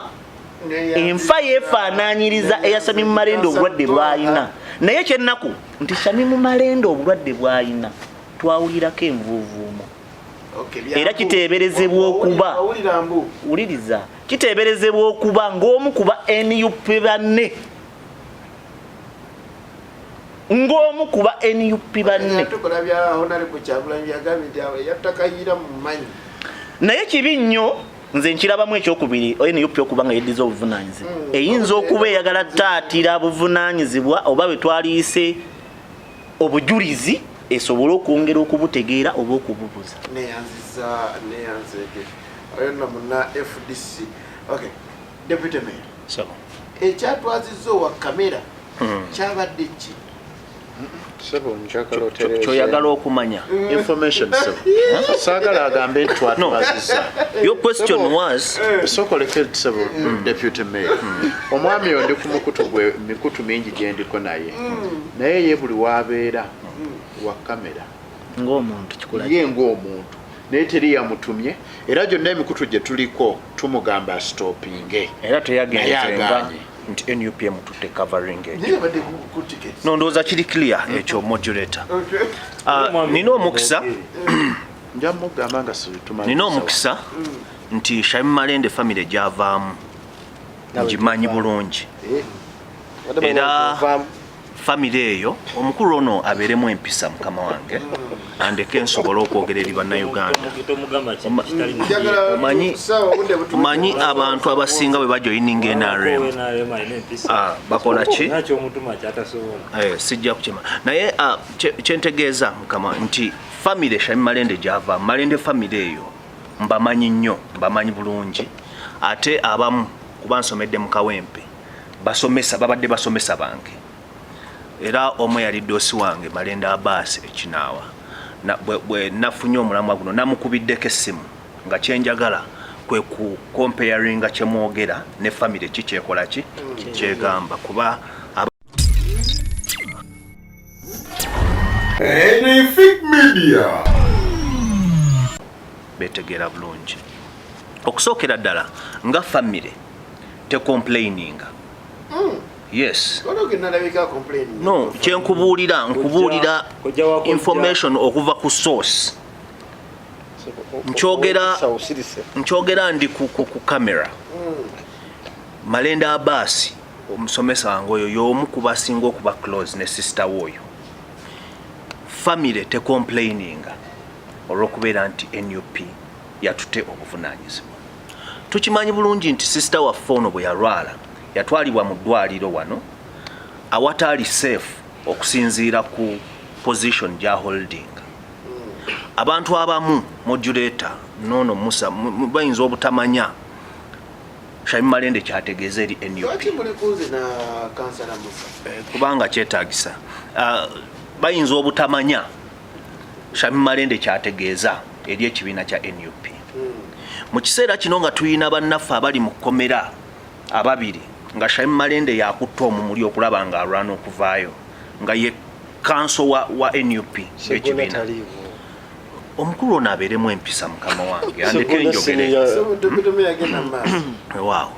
Enfa yeefaanaanyiriza eya Shamim Malende obulwadde bw'alina. Naye ekyennaku nti Shamim Malende obulwadde bw'alina twawulirako envuuvuumo. Era kiteeberezebwa okuba wuliriza, kiteeberezebwa okuba ng'omu ku ba NUP banne, ng'omu ku ba NUP banne. Naye kibi nnyo, nze nkirabamu ekyokubiri NUP okuba nga yeddiza obuvunaanyizibwa. Eyinza okuba eyagala taatira buvunaanyizibwa oba bwe twaliyise obujulizi esobole okwongera okubutegeera oba okububuza. Neyanziza neyanzege oyo nno munna FDC. Okay, Deputy Mayor. So. Ekyatwazizza owa kamera kyabadde ki? Sebo, njagala otereeze. Kyoyagala okumanya. Information, sebo. Saagala agambe nti twatwazizza. Your question was Sooka oleke, sebo Deputy Mayor. Omwami oyo ndi ku mukutu gwe, mikutu mingi gye ndiko naye. Naye ye buli w'abeera wa kamera. Ng'omuntu kikula. Ye ng'omuntu. Naye teri yamutumye era gyonna emikutu gye tuliko tumugamba asitopinge. Era teyagenze Naye nga agaanye. nti NUP emututte covering ekyo. Naye badde ku tickets. No, ndowooza kiri clear ekyo moderator. Okay. Nina omukisa, Nja mugamba nga situmaliriza. nina omukisa nti Shamim Malende family gy'avaamu ngimanyi bulungi. Era family eyo omukulu ono abeeremu empisa mukama wange andeke nsobole okwogera eri bannayuganda. Omanyi abantu abasinga bwe bajoyininga NRM bakola ki? Sijja kukima naye kyentegeeza mukama nti family Shamim Malende gy'ava, Malende family eyo mbamanyi nnyo, mbamanyi bulungi, ate abamu kuba nsomedde mu Kawempe basomesa, babadde basomesa bange, era omu yali doosi wange Malende Abbas ekinaawa bwe nafunye omulamwa guno namukubiddeko essimu nga kyenjagala Kwe ku comparinga kyemwogera ne family ki kyekola ki kyegamba kuba Anything Media. Betegeera bulungi. Okusookera ddala nga family tecomplaininga. Yes. No, kyenkubuulira, nkubuulira information okuva ku source. Nkyogera ndi ku camera. Malende Abbas omusomesa wange oyo y'omu ku basinga okuba close ne sister w'oyo. Family tecomplaininga olw'okubeera nti NUP yatute obuvunaanyizibwa. Tukimanyi bulungi nti sister waffe ono bwe yalwala yatwalibwa mu ddwaliro wano awataali safe okusinziira ku position gya holding. Abantu abamu modulator nono Musa bayinza obutamanya Shamim Malende kyategeeza eri NUP. Lwaki muli kunze na kansala Musa? Kubanga kyetaagisa. Bayinza obutamanya Shamim Malende kyategeeza eri ekibiina kya NUP. Mu kiseera kino nga tulina bannaffe abali mu kkomera ababiri, nga Shamim Malende yakutta omumuli okulaba nga alwana okuvaayo, nga ye kanso wa NUP ekibiina. Omukulu ono abeeremu empisa mukama wange, andeke njogere. Waawo.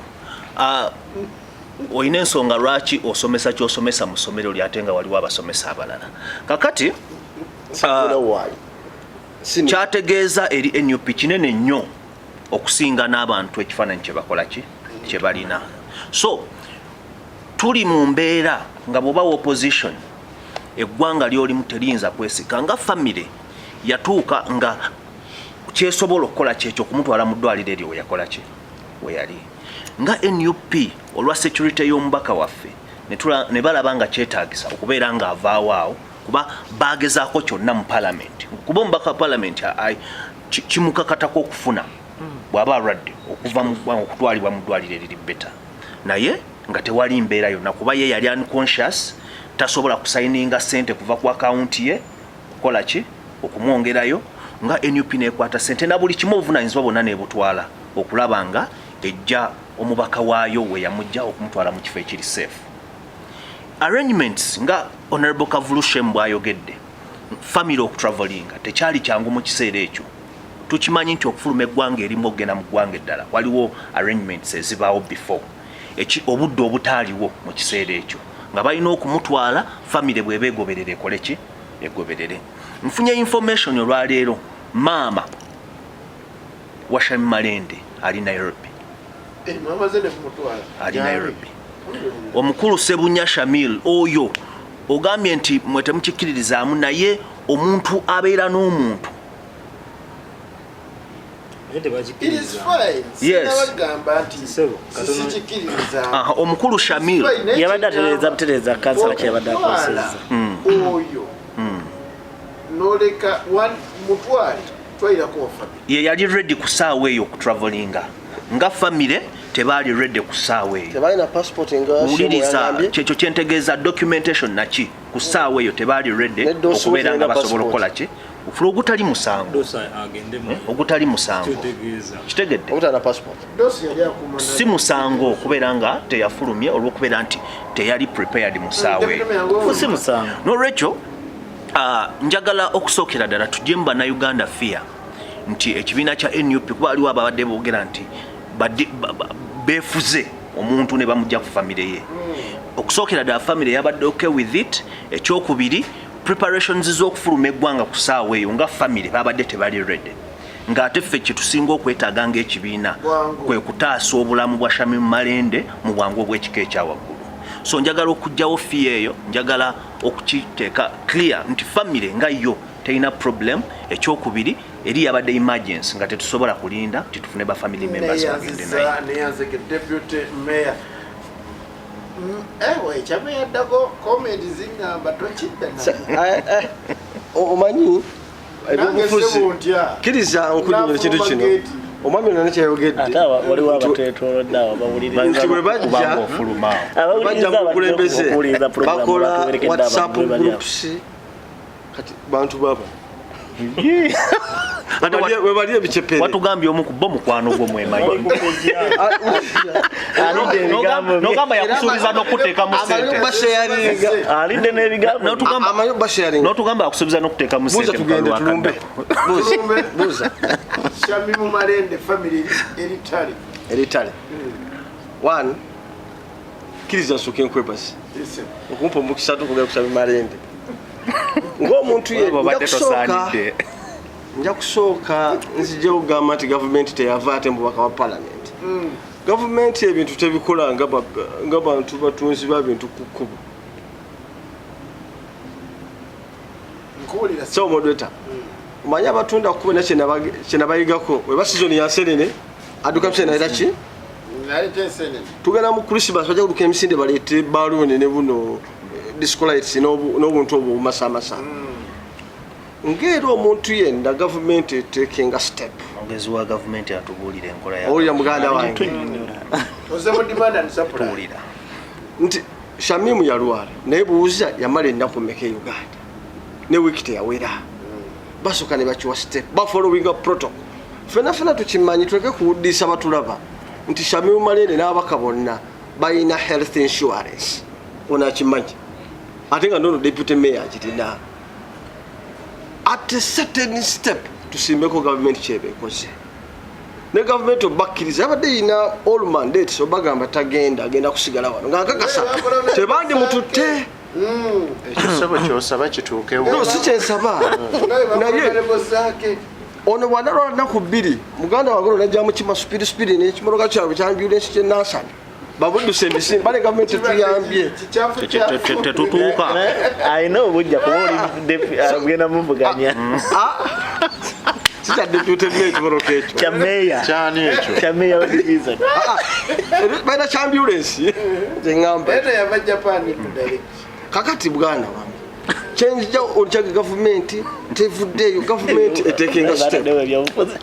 Olina ensonga lwaki osomesa ky'osomesa mu ssomero lyo ate nga waliwo abasomesa abalala. Kakati kyategeeza eri NUP kinene nnyo okusinga n'abantu ekifaananyi kye bakola ki kye balina. So tuli mu mbeera nga bw'oba opposition eggwanga ly'olimu teriyinza kwesika nga family yatuuka nga kyesobola okukola kyekyo okumutwala mu ddwaliro eryo we yakola ki we yali. Nga NUP olwa security y'omubaka waffe ne balaba nga kyetaagisa okubeera ng'avaawo awo, kuba baagezaako kyonna mu parliament, kuba omubaka wa parliament kimukakatako okufuna bw'aba alwadde okuva mu ggwanga okutwalibwa mu ddwaliro eriri better, naye nga tewali mbeera yonna kuba ye yali unconscious, tasobola kusayininga ssente kuva ku akawunti ye kukola ki okumwongerayo, nga NUP nekwata ssente na buli kimu obuvunaanyizibwa bwonna nebutwala okulaba nga ejja omubaka waayo we yamujja okumutwala mu kifo ekiri safe. Arrangements nga Honorable Kavulu Shem bw'ayogedde, family okutravelinga tekyali kyangu mu kiseera ekyo. Tukimanyi nti okufuluma eggwanga erimu okugenda mu ggwanga eddala waliwo arrangements ezibaawo before obudde obutaaliwo mu kiseera ekyo, nga balina okumutwala family bw'eba egoberera ekole ki egoberere. Nfunye information olwaleero maama wa Shamim Malende ali Nairobi. Ali Nairobi. Omukulu Sebunya Shamil oyo ogambye nti mwe temukikkiririzaamu, naye omuntu abeera n'omuntu. Yes. Omukulu Shamil yabadde atereeza butereeza kansala kyeyabadde akozesezza. Oyo noleka mutwale twalirako wa family. Ye yali ready ku ssaawa eyo okutravelinga, nga family tebaali ready ku ssaawa eyo. Tebalina passport nga wuliriza kyekyo kyentegeeza documentation naki ku ssaawa eyo tebaali ready okubeera nga basobola okukola ki ofula ogutali musango. Ogutali musango. Kitegedde. Si musango okubeera nga teyafulumye olw'okubeera nti teyali prepared mu ssaawa eyo. Si musango. N'olwekyo njagala okusookera ddala tujje mu Bannayuganda fear nti ekibiina kya NUP, kuba waliwo ababadde boogera nti beefuze omuntu ne bamujja ku famire ye. Okusookera ddala famire yabadde okay with it. Ekyokubiri, preparations z'okufuluma eggwanga ku ssaawa eyo nga famire babadde tebali ready, ng'ate ffe kye tusinga okwetaaga ng'ekibiina kwe kutaasa obulamu bwa Shamim Malende mu bwangu obw'ekika ekya waggulu. So njagala okuggyawo fear eyo, njagala okukiteeka clear nti famire nga yo terina problem. Ekyokubiri, eri yabadde emergency nga tetusobola kulinda nti tufune ba family members bagende naye. Neyanzege deputy mayor. Ewe ekyameyaddako comment zingamba tokidda. Omanyi ebyobufuzi, kkiriza nkunyonyola ekintu kino. Omwami ono nekyayogedde Ate waliwo abatwetoolodde awo abawuliriza. Nti bwe bajja mu bukulembeze bakola WhatsApp groups, kati bantu baba Ate Webali ebicepere. Watugambye omu ku bo mukwano gwo mwemanyi. Alidde ebigambo bye. Nogamba yakusuubiza n'okuteekamu Amanyi sente. basharinga. Alidde n'ebigambo. N'otugamba Amanyi basharinga. n'otugamba yakusuubiza n'okuteekamu Buuza sente mu tugende kalulu tulumbe. akadda. Buuza. Tulumbe. Buuza. Shamimu Malende family eritale. Eritale. One. Kkiriza nsooke nkwebaze. Listen. Okumpa omukisa tukugera ku Shamim Malende. Ng'omuntu ye Oba nja obadde kusooka tosaanidde. nja kusooka nzija okugamba nti gavumenti teyava ate mu bubaka bwa palamenti. Gavumenti ebintu tebikola nga nga bantu batunzi ba bintu ku kkubo. Nkuwulira. So moderator, omanyi abatunda ku kkubo na kyenabayigako weba sizoni ya nsenene adduka misene era ki? Naleeta ensenene. Tugenda mu Christmas bajja kudduka emisinde baleete baluuni ne buno disco lights n'obuntu obwo obumasamasa. Ng'era omuntu yenna gavumenti eteekenga step. Omwogezi wa gavumenti atubuulira enkola ya Owulira muganda wange Oze mu demand and supply. tuwulira. Nti Shamimu yalwala naye buuza yamala ennaku mmeka e Uganda ne wiiki teyawera. Basooka ne bakiwa step bafollowinga protocol. Ffenna ffenna tukimanyi tuleke kuwuddisa batulaba nti Shamimu Malende n'ababaka bonna balina health insurance. Ono akimanyi ate nga nono deputy mayor agirina. At a certain step tusimbeko gavumenti kyeba ekoze. Ne gavumenti obakkiriza yabadde erina all mandates obagamba tagenda agenda kusigala wano nga nkakasa tebandimututte. Ekisebo kyosaba kituukewo. No, si kyensaba. Naye Zaake. ono bw'analwala nnaku bbiri muganda wange ono najjamu kima supiri supiri n'ekimotoka kyabwe kya ambulance ky'e Nansana babudduse emisinde bale gavumenti tetuyambye. Kikyafu kyafu. Tetutuuka. Alina obujja kuba oli agenda muvuganya. Si kya deputy mayor ekimotoka ekyo. Kya meeya. Kyani ekyo? Kya meeya wa division. Balina kya ambulance kye ŋŋamba. Eno yava Japan direct. Kakati bwana wange kyenjija onkyaga gavumenti tevuddeeyo gavumenti eteekenga step. Bataddewo ebyobufuzi.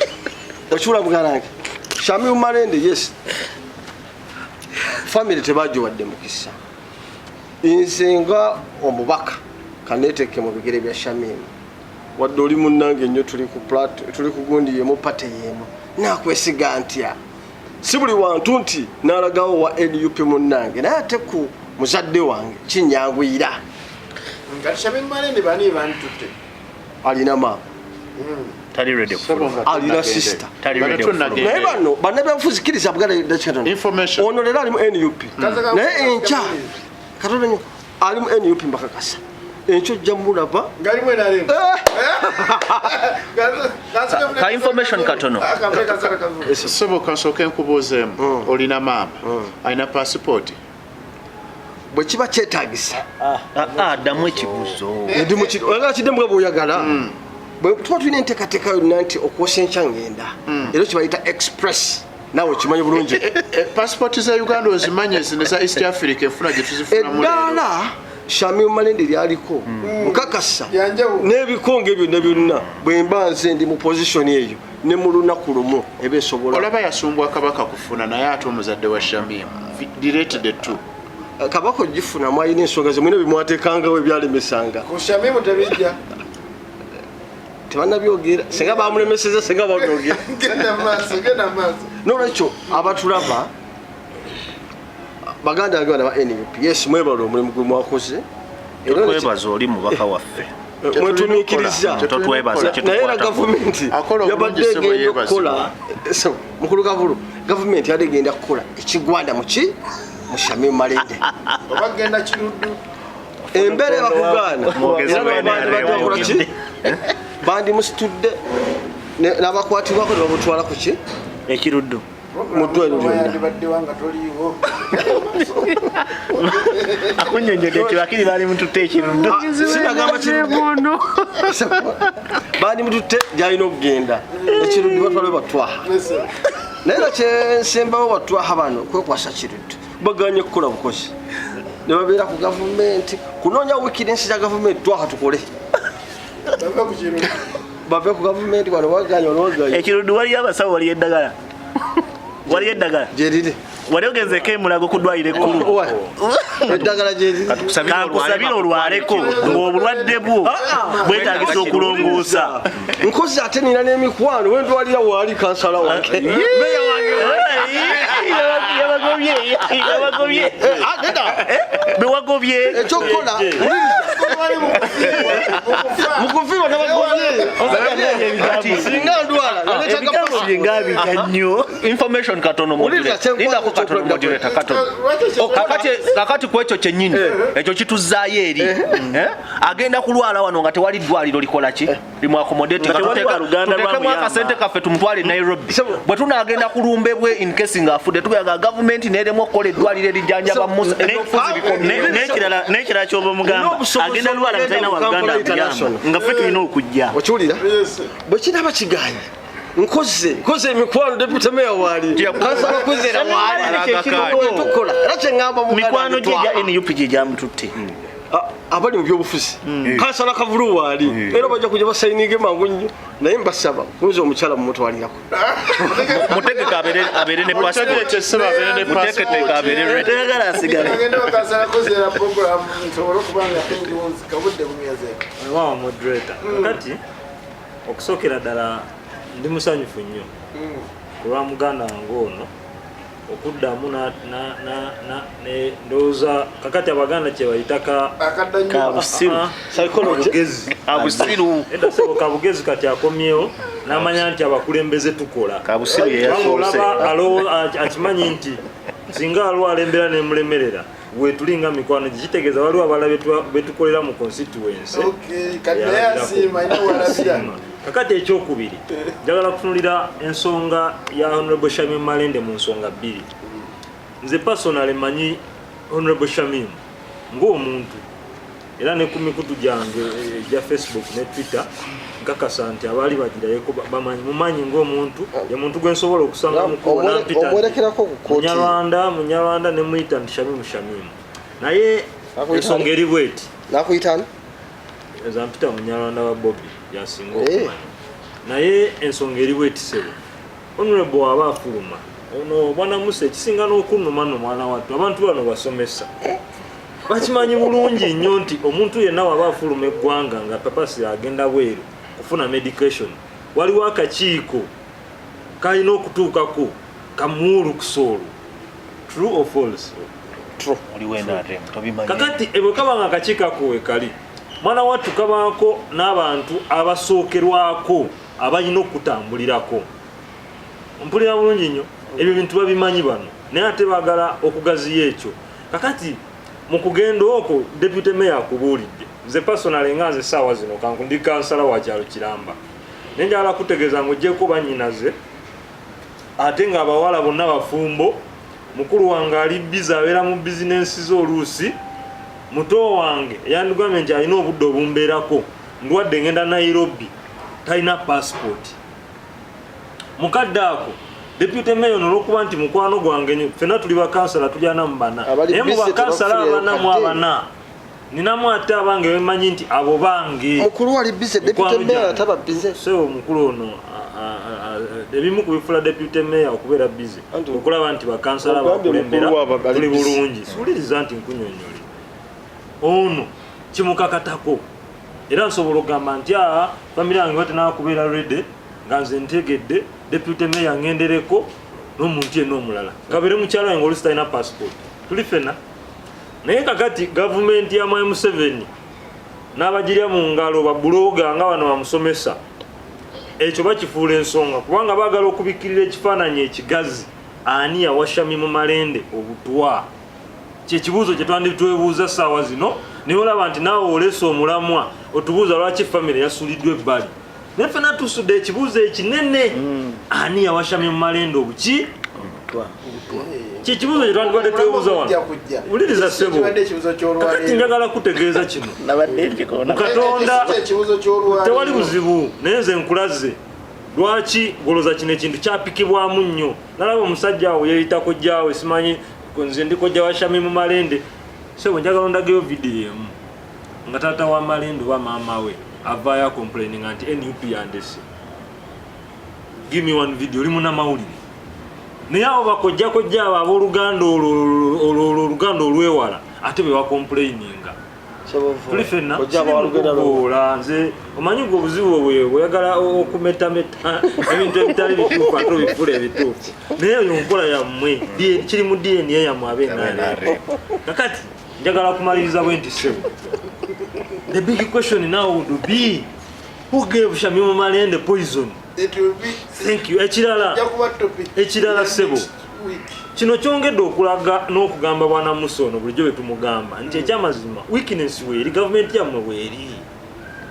Okiwula muganda wange Shamimu Malende, yes, family tebagiwadde mukisa. Nze nga omubaka kaneteeke mu bigere bya Shamimu, wadde oli munnange nnyo tuli ku tuli ku gundi yemu party yemu nakwesiga ntya si buli wantu nti nalagawo wa NUP munnange naye ate ku muzadde wange kinyanguyira. Nga Shamim Malende bani bantutte. Alina maama. Tali ready kufuluma. Alina sister. Tali ready kufuluma. Naye bano bannabyabufuzi kkiriza buganda dakika tono. Information. Ono leero ali mu NUP naye enkya katono nnyo ali mu NUP mbakakasa enkya ojja mulaba. Ngalimu NRM. Ka information katono. Sebo kansooke nkubuuzeemu, olina maama alina pasipooti? Bwe kiba kyetaagisa. Addamu ekibuuzo. Ndi oyagala kiddemu nga bw'oyagala. Bwe tuba tulina enteekateeka yonna nti okwosa enkya ngenda era kibayita express naawe okimanyi bulungi. Pasipooti za Uganda ozimanyi, zino za East Africa enfuna gye tuzifunamu leero. Eddaala Shamim Malende lyaliko nkakasa Yanjawulo. n'ebikonge byonna byonna bwe mba nze ndi mu position eyo ne mu lunaku lumu eba esobola. Olaba yasumbwa kabaka kufuna naye ate omuzadde wa Shamim related the two. Kabaka ogifunamu alina ensonga ze mulina bimwateekangawo ebyalemesanga. Ku Shamimu tebijja. Tebannabyogera senga bamulemeseza senga babyogera. Genda mu maaso, genda mu maaso. Nolwekyo abatulaba baganda bange bana ba NUP, yes, mwebala omulimu gwe mwakoze. Era Twebaza oli mubaka waffe. Mwetumiikiriza. Totwebaza. Naye era gavumenti Akola obulungi yabadde ssebo egenda yeebazibwa. okukola. So, mukulu Kavulu, gavumenti yabadde egenda kukola ekigwanda muki mu Shamim Malende. Oba genda Kiruddu. Embeera ebakugaana. Mwogezi Era wa n'abandi NRM. badde bakola ki bandimusitudde n'abakwatibwako ne bamutwala ku ki Ekiruddu. Mu ddwaliro Oba lyonna. yandibaddewa nga toliiwo. Akunnyonnyodde nti bakiri baali mututte ekiruddu. Sinagamba kiruddu, bandimututte gyalina okugenda ekiruddu batwale batwaha. Listen. Naye era kyensembawo batwaha bano kwekwasa kiruddu baganye kukola bukozi ne babeera ku gavumenti kunoonya weakness za gavumenti twaha tukole. Bava ku Kiruddu. Bave ku gavumenti wano waganye wano waganye. Ekiruddu waliyo abasawo waliyo eddagala. Waliyo eddagala? Gyeriri. Wali ogenzeko emulago ku ddwaliro ekkulu? Wa? Eddagala gyeriri. Kankusabire olwaleko ng'obulwadde bwo bwetagisa okulongoosa. Nkozi ate nina n'emikwano wentwalira waali kansala wange, meya wange. Yabagobye, yabagobye. Ah, nedda. Bewagobye. Ekyokukola, mukufiirwa nabagobye. Singa ndwala naleetaga Ebigambo bye ngaabika nnyo. Information katono. Wuliriza, Moderator. Lindako katono, moderator, katono. Kakati ku ekyo kyennyini, ekyo kituzaayo eri. Eh? Agenda kulwala wano nga tewali ddwaliro likola ki limu accommodate. Nga tewali wa Luganda Tuteekemu lwamuyamba. akasente kaffe tumutwale e Nairobi. Sebo. Bwe tunaagenda ku lumbe bwe, in case ng'afudde, tugaga gavumenti neremu okukola eddwaliro erijjanjaba Musa. Ebyobufuzi bikomye. N'ekirala kyoba omugamba, Nina obusobozi agenda lwala nga talina okugenda mu waluganda Kampala amuyamba, International. nga ffe tulina okujja. Okiwulira? Bwe kiraba kiganye, nkoze emikwano, deputy mayor waali, kansala Kwizera waali, tukola. Era kyeŋŋamba muganda Mikwano wange, gye egya twa. NUP gye gyamututte. Abali mu byobufuzi, kansala Kavulu waali, era bajja kujja basayininge mangu nnyo. Naye mbasaba kunze omukyala mumutwalirako. Mutegeke abeere ne passport. Mutegeke ssebo abeere ne Muteeketeeke abeere ready. Teyagala asigale. Agenda okansala kozera program nsobole okuba nga tengiwunzika budde bumyazeeko. Waawa, moderator, kakati okusookera ddala ndi musanyufu nnyo ku lwa muganda wange ono okuddamu ndowooza kakati abaganda kye bayita ka Akadda nnyo. Kabusiru. Kabugezi. Abusiru. Edda sebo kabugezi kati akomyewo n'amanya nti abakulembeze tukola. Kabusiru Kubanga yeyasoose. olaba akimanyi nti singa alwala embeera nemulemerera, wetulinga mikwano gye, kitegeeza waliwo abalala betukolera mu constituency. Okay, kati naye asiima ina walabira. Kakati ekyokubiri, njagala kutunulira ensonga ya Honorable Shamim Malende mu nsonga bbiri. Nze personally manyi Honorable Shamim ng'omuntu, era ne ku mikutu gyange egya Facebook ne Twitter, nkakasa nti abaali bagirayeko bamanyi, mumanyi ng'omuntu, ye muntu gwe nsobola okusanga mukubo nampita nti Omwerekerako ku kooti. Munyarwanda, Munyarwanda, nemuyita nti Shamimu, Shamimu. Naye Akuyita ensonga eri bweti. Nakuyitani? Nze ampita Munyarwanda wa Bobi, yasinga Eh. okumanya. Naye ensonga eri bweti, sebo honorable, aba afuluma ono bwana Musa, ekisinga n'okunnuma nno mwana wattu, abantu bano basomesa bakimanyi bulungi nnyo nti omuntu yenna waba afuluma eggwanga nga papasi agenda bweru kufuna medication, waliwo akakiiko kalina okutuukako kamuwa olukusa olwo. True or false? Oliwo NRM tobimanyi. Kakati ebwe kaba nga akakiiko ako wekali, mwana wattu, kabaako n'abantu abasookerwako abalina okutambulirako. Mpulira bulungi nnyo, ebyo bintu babimanyi bano, naye ate baagala okugaziya ekyo. Kakati mu kugenda okwo, deputy mayor akubuulidde, nze personally nga nze saawa zino kanku ndi kansala wa kyalo kiramba, naye njagala kutegeeza ng'ogyeko bannyinaze ate ng'abawala bonna bafumbo. Mukulu wange ali busy, abeera mu bizinensi ze oluusi. Muto wange yandigambye nti alina obudde obumbeerako, ndwadde ngenda Nairobi, talina passport. Mukadde ako deputy mayor nolwokuba nti mukwano gwange nnyo, ffenna tuli bakansala, tulyana mu bana. Abali Naye mu busy bakansala tebafuyeyo abana mu kadde. abana ninamu ate abange bemanyi nti abo bange. Mukulu ali busy, deputy Mukwano mayor gyange. taba busy. Sebo omukulu ono ebimu ku bifula deputy mayor okubeera busy Anti- okulaba nti bakansala Ogambye bakulembera mukulu waabwe ali tuli busy. bulungi. Siwuliriza nti nkunyonyole, ono kimukakatako, era nsobola okugamba nti aa famire yange batenaba kubeera ready nga nze ntegedde deputy mayor ngendereko n'omuntu yenna omulala kabeere mukyala wange olusi talina passport, tuli fena. Naye kakati gavumenti ya Mwami Museveni n'abagirya mu ngalo babuloga nga bano bamusomesa, ekyo bakifuula ensonga kubanga baagala okubikkirira ekifaananyi ekigazi. Ani yawa Shamimu Malende obutwa? Kyekibuuzo kye twanditwebuuza saawa zino. Naye olaba nti naawe oleese omulamwa otubuuza lwaki famire yasuliddwa ebbali, naye fena tusudde ekibuuzo ekinene: ani yawa Shamimu Malende obuki? Kyekibuuzo kye twandibadde twebuuza wano. Kujja. Wuliriza ssebo. Kibadde ekibuuzo Kakati ky'olwaleero. njagala kutegeeza kino. Nabadde nkikoona. Katonda. Ekyo ekibuuzo ky'olwaleero. Tewali buzibu, naye nze nkulaze lwaki goloza kino ekintu kyapikibwamu nnyo. Nalaba omusajja awo yeeyita kojjaawe, simanyi nze ndi kojja wa Shamimu Malende. Sebo, njagala ondagayo vidiyo emu nga taata wa Malende oba maama we avaayo acomplaininga nti NUP yandese. Give me one video. Oli munamawulire. Naye abo bakojjakojja abo abooluganda olwo oluganda olwewala ate be bacomplaininga. Tuli fenna sirimukubuula nze omanyi gwe obuzibu bwe bweyagala okumetameta ebintu ebitali bituufu ate obifula ebituufu, naye oyo nkola yammwe kiri mu DNA yammwe abenarem. Kakati njagala kumaliriza bwe nti, ssebo, the big question now would be, who gave Shamim Malende poison? It will be Thank you. Ekirala, ejja kuba topic ekirala ssebo, next week. Kino kyongedde okulaga n'okugamba bwana Musa ono bulijjo bwe tumugamba nti ekyamazima weakness weeri, gavumenti yammwe weeri,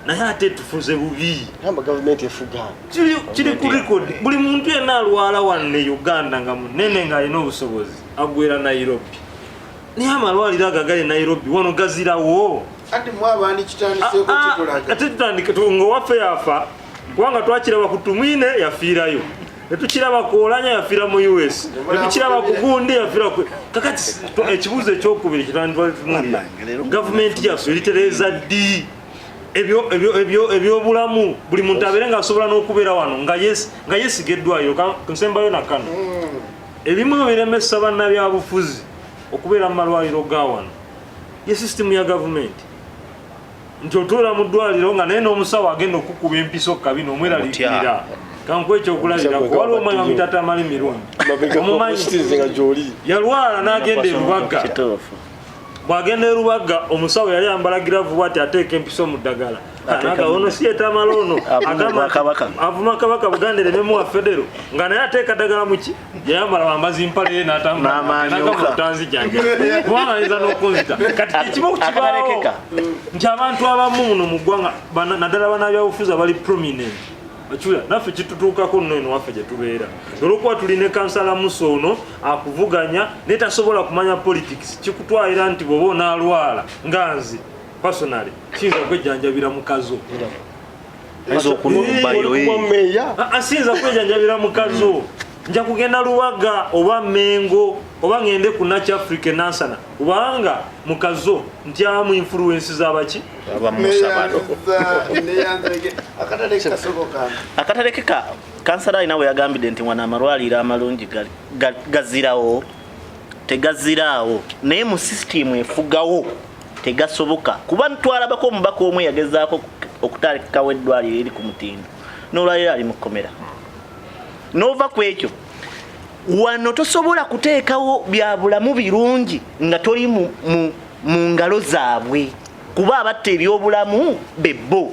naye ate tufuze bubi. Gamba gavumenti efuga. Kiri ku record, buli muntu yenna alwala wanne Uganda nga munene ng'alina obusobozi agwera Nairobi, naye amalwaliro ago agali Nairobi wano gazirawo. Anti mwabaani kitandiseeko kitulaga. Ate tutandike nga owaffe yafa, kubanga twakiraba ku Tumwine yafiirayo, netukiraba ku Olanya yafiira mu US, netukiraba ku gundi yafiira ku. Kakati ekibuuzo ekyokubiri kitanditunuulira, gavumenti yaffe eritereeza ddi ebyobulamu, buli muntu abeere ng'asobola n'okubeera wano nga yeesiga eddwaliro? Nsembayo nakano, ebimu biremesa bannabyabufuzi okubeera mu malwaliro ga wano ye sisitimu ya gavumenti, nti otuula mu ddwaliro nga naye n'omusawo agenda okukuba empiso kabina omweraliikirira. Kankuwa ekyokulabirako, waliwo omwami bamuyita Tamale Mirundi, omumanyi? Nga gyoli. Yalwala n'agenda e Lubaga. Kituufu. Bw'agenda e Lubaga, omusawo yali ambala giravu bwati, ateeka empiso mu ddagala. Naga ono si yetamala ono. Avuma Agamba nti- Kabaka. Avuma Kabaka, Buganda erememuwa federo, nga naye ateeka ddagala muki yayambala wambazi mpale ye n'atambula. N'amaanyuka. N'agamba, kubanga ayinza n'okunzita. Kati ekimu kibaawo Akatalekeka. nti abantu abamu muno mu ggwanga naddala bannabyabufuzi abali prominent okiwulira, naffe kitutuukako nno eno waffe gye tubeera, olwokuba tulina kansala Musa ono akuvuganya naye tasobola kumanya politics, kikutwalira nti bw'oba onaalwala nga nze personally kiyinza kwejjanjabira mu Kazo. Ayinza okunumbayo. Kuba meya. Siyinza kwejjanjabira mu Kazo, nja kugenda Lubaga oba Mengo oba ngende ku Naky Africa Nansana, kubanga mu Kazo ntyamu influence z'abaki. Abamusa bano. Neyanzege akatale kasoboka. Akatalekeka, kansala alina we yagambidde nti wano amalwaliro amalungi gazirawo, tegaziraawo, naye mu sisitimu efugawo tegasoboka, kuba twalabako omubaka omu yagezaako okutandikawo eddwaliro eri ku mutindo, n'olwaliro ali mu kkomera. N'ova ku ekyo, wano tosobola kuteekawo bya bulamu birungi nga toli mu ngalo zaabwe, kuba abatta ebyobulamu bebbo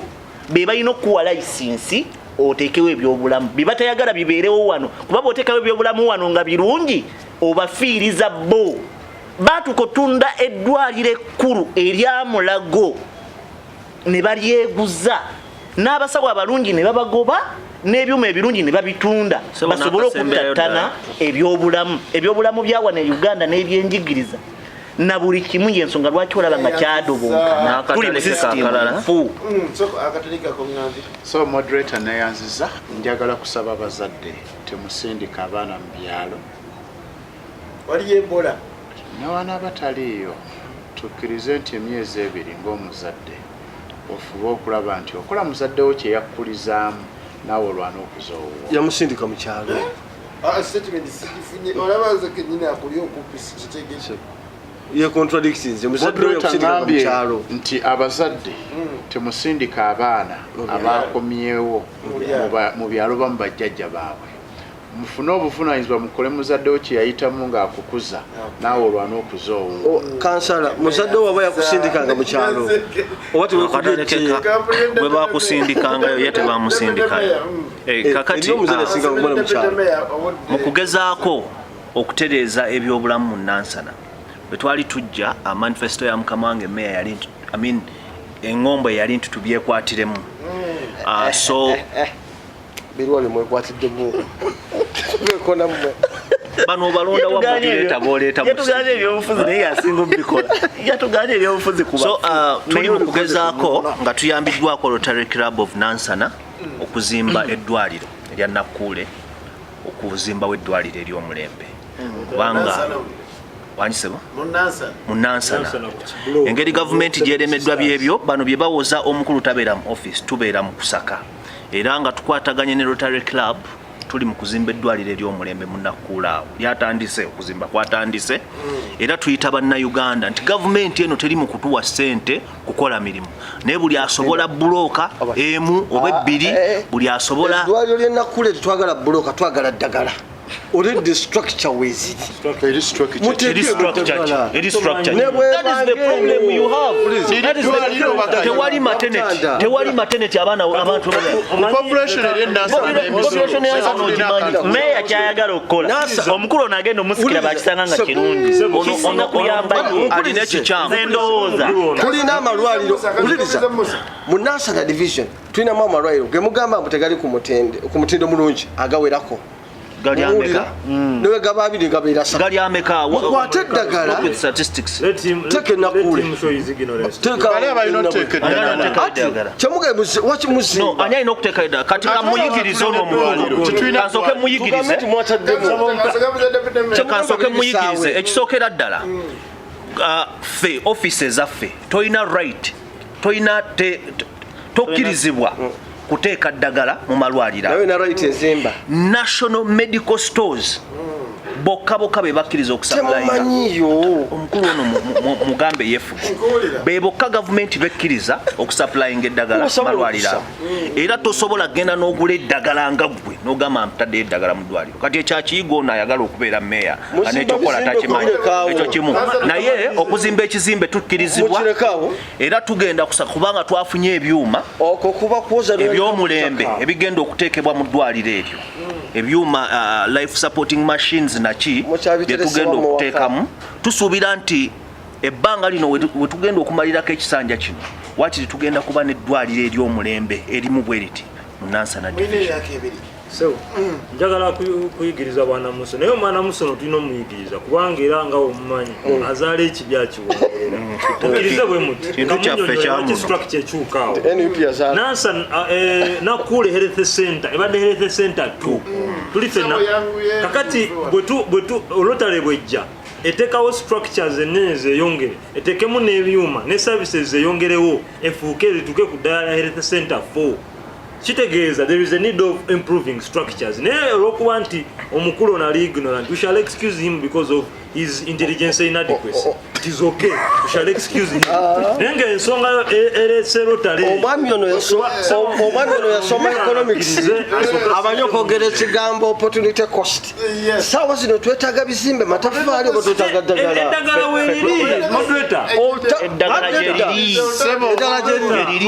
be balina okukuwa layisinsi oteekewo ebyobulamu bye batayagala bibeerewo wano, kuba bw'oteekawo ebyobulamu wano nga birungi obafiiriza bo. Baatuka otunda eddwaliro ekkulu erya Mulago ne balyeguza, n'abasawo abalungi ne babagoba, n'ebyuma ebirungi ne babitunda, Sebo, basobole n'akasemberayo okuttattana ebyobulamu bya wano e Uganda n'ebyenjigiriza na buli kimu. Yensonga lwaki olaba nga kyadobonkana, tuli mu N'akatalekeka sisitimu akalala. nfu. Akatale kakoŋŋambi. So moderator, neyanziza. Njagala kusaba abazadde, temusindika abaana mu byalo. Waliyo Ebola. Newana bataliiyo, tukkirize nti emyezi 2 ng'omuzadde ofube okulaba nti okola muzaddewo kye yakkulizaamu, naawe olwana okuza owuwo. Yamusindika mu kyalo. Ah, statement sigifunye, olaba nze kenyini akuli okumpi sikitegeke. Ye contradicts muzadde we Moderator, yakusindika mu ngambye kyalo. nti abazadde temusindika abaana abakomyewo mu byalo bamu bajjajja baabwe. Mufune obuvunanyizibwa, mukole muzaddewo kye yayitamu ng'akukuza, naawe olwana okuza owuwo. O, kansala, muzadde we waba yakusindikanga mu kyalo oba tewekubye? Akatalekeka bwe bakusindikangayo, ye tebamusindikayo. Kakati Eriyo omuzadde asinga kumala mu kyalo. Mu kugezaako okutereeza ebyobulamu mu Nansana, bwe twali tujja, manifesto ya mukama wange meya yali nti, I mean, eŋŋombo yali nti tubyekwatiremu. So Biriwa byemwekwatiddemu bekonammwe? Bano obalonda wa, moderator, boleeta mu Yatuganye ebyobufuzi, naye yasinga obikola. Yatuganye ebyobufuzi kuba So tuli mu kugezaako nga tuyambiddwako Rotary Club of Nansana okuzimba eddwaliro erya Nakkuule, okuzimbawo eddwaliro ery'omulembe, kubanga wangisebo Munansana. Mu Nansana. Nansana ku Kibulo. Engeri gavumenti gyeremeddwa, byebyo bano bye bawoza, omukulu tabeera mu office, tubeera mu kusaka, era nga tukwataganye ne Rotary Club. Tuli mu kuzimba eddwaliro ery'omulembe mu Nakkuula awo lyatandise okuzimba kwatandise, era tuyita Bannayuganda nti gavumenti eno teri mu kutuwa ssente kukola mirimu, naye buli asobola bulooka emu oba ebbiri, buli asobola. Eddwaliro ly'e Nakkuula tetwagala bulooka, twagala ddagala. Already structure weziri. Eri structure. Eri structure ki? Eri structure ki? Ne bwe That is the problem you have. That is the- Tewali maternity, tewali maternity, abaana abantu. Population eri enansana. Population eyansana ogimanyi. Meeya kyayagala okukola, omukulu ono agenda omusikira, bakisanga nga kirungi, kisinga kuyamba ye. Alina ekikyamu. Nze ndowooza Tulina amalwaliro, wuliriza, mu Nansana Division tulinamu amalwaliro gemugamba mbu tegali ku mutindo mulungi agawerako. Gali ameka? Newe gaba abiri, gabeera asatu. Gali ameka? Mukwate eddagala. Work with statistics. Teeka enakuule. Teeka. Bali abalina otuteeka Ani eddagala. anateeka eddagala? Kyemuge waki No, muzimba? ani alina okuteeka eddagala? Kati kamuyigirize ono omukulu. Tetulina. Kansooke muyigirize. Tugambe nti mwataddemu. Kansooke muyigirize. Ekisookera ddala, ffe office ezaffe tolina right, tolina tokkirizibwa kuteeka ddagala mu malwaliro. Nawe na right ezimba. National Medical Stores bokka bokka be bakkiriza okusupplyinga. Temumanyiyo. Omukulu ono mugambe yeefuge. Be bokka gavumenti bekkiriza okusupplyinga eddagala Osobola malwaliro okusa. ago. Era tosobola kugenda n'ogula eddagala nga ggwe n'ogamba ntaddeyo eddagala mu ddwaliro. Kati ekyakiyiga ono ayagala okubeera meeya nga Muzimba n'ekyokukola bizimbe takimanyi. kubirekaawo. Ekyo kimu, naye okuzimba ekizimbe tukkirizibwa. Mukirekaawo. Era tugenda kusa kubanga twafunye ebyuma Okwo kuba kwoza. Eby'omulembe ebigenda okuteekebwa mu ddwaliro eryo, ebyuma, life supporting machines naki Mukyabiterese byetugenda wammwe waka. okuteekamu. Tusuubira nti ebbanga lino wetugenda okumalirako ekisanja kino, wakiri tugenda kuba n'eddwaliro ery'omulembe erimu bwe riti mu Nansana Mulina Division. emyaka 2. Sebo, njagala kuyigiriza bwana Muso, naye omwana Muso no tulina omuyigiriza kubanga era nga omumanyi azaala ekibi akiwongerera. Okkirize bwe muti. Kintu kyaffe ekyamuno. Structure ekyukaawo. NUP yazaala. Nansa Nakule Health Center ebadde Health Center 2, tuli fenna. Sebo, yanguye. Kakati bwetu olotale bwejja eteekawo structures ennene zeyongere, eteekemu n'ebyuma ne services zeyongerewo, efuuke lituuke ku ddala lya Health Center 4. Kitegeeza there is a need of improving structures, naye olwokuba nti omukulu ono ali ignorant, we shall excuse him because of his intelligence inadequacy. It is okay, we shall excuse him, naye nga ensonga ereese rotale. Omwami ono yasoma economics, amanyi okwogera ekigambo opportunity cost. Saawa zino twetaaga bizimbe, matafaali, oba twetaaga ddagala? Eddagala weriri, moderator. Eddagala gyeriri. Eddagala gyeriri. Gyeriri.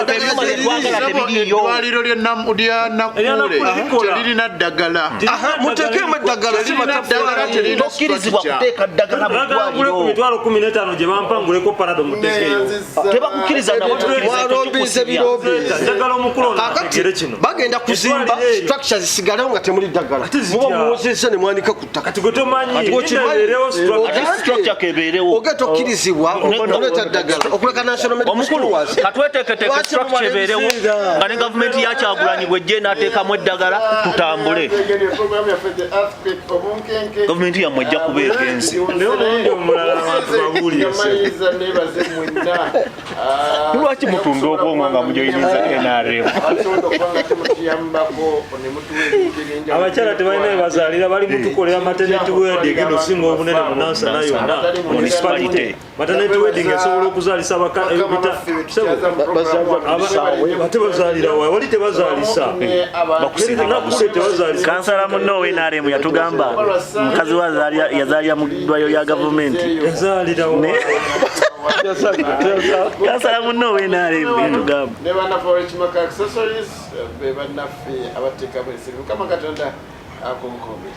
Ebyuma byetwagala tebiriiyo. Eddwaliro lya Erya Nakule Nakule likola. teririna ddagala. Aha, muteekemu eddagala, si Teririna ddagala, matafaali. teririna Tokkirizibwa structure. kuteeka ddagala mu Njagala ngule ku ddwaliro. 150,000 gye bampa, nguleko Panado muteekeyo. Tebakukkiriza nawe. Mwalombize birombize. Njagala omukulu ono Kakati ategere kino. bagenda kuzimba Eddwaliro eryo. structure zisigalewo nga temuli ddagala. Ate zitya? Muba muwozezza ne mwanika ku ttaka. Kati gwe tomanyi. Kati okimanyi. Ebeerewo structure. Ate structure kebeerewo. Oge tokkirizibwa okuleeta ddagala okuleka National Medical Omukulu, Stores. katweteeketeeke Lwaki structure mumala ebeerewo ebiseera? nga ne gavumenti ya Kyagulanyi bwejja enaateekamu eddagala, tutambule. Gavumenti yammwe ejja kuba egenze. Naye omulundi omulala abantu babuulire. Maliriza nebaze mwenna. Lwaki mutunda obwongo nga mujoyiniza NRM? Asobola okuba nga temutuyambako ne mutuwa ebintu ebyenjawulo. Abakyala tebalina webazaalira, bali mutukolera maternity ward egenda osinga obunene mu Nansana yonna. Municipality. Maternity ward esobola okuzaalisa ate bazaalira wa? Wali tebazaalisa. Nakule tebazaalisa. Kansala munno owa NRM yatugamba mukazi we yazaalira mu ddwaliro lya gavumenti. Yazaalira wa? Kansala munno owa NRM yatugamba. Ne bannaffe Olwekimaka Accessories be bannaffe abateekamu ensimbi. Mukama Katonda akunkuumire.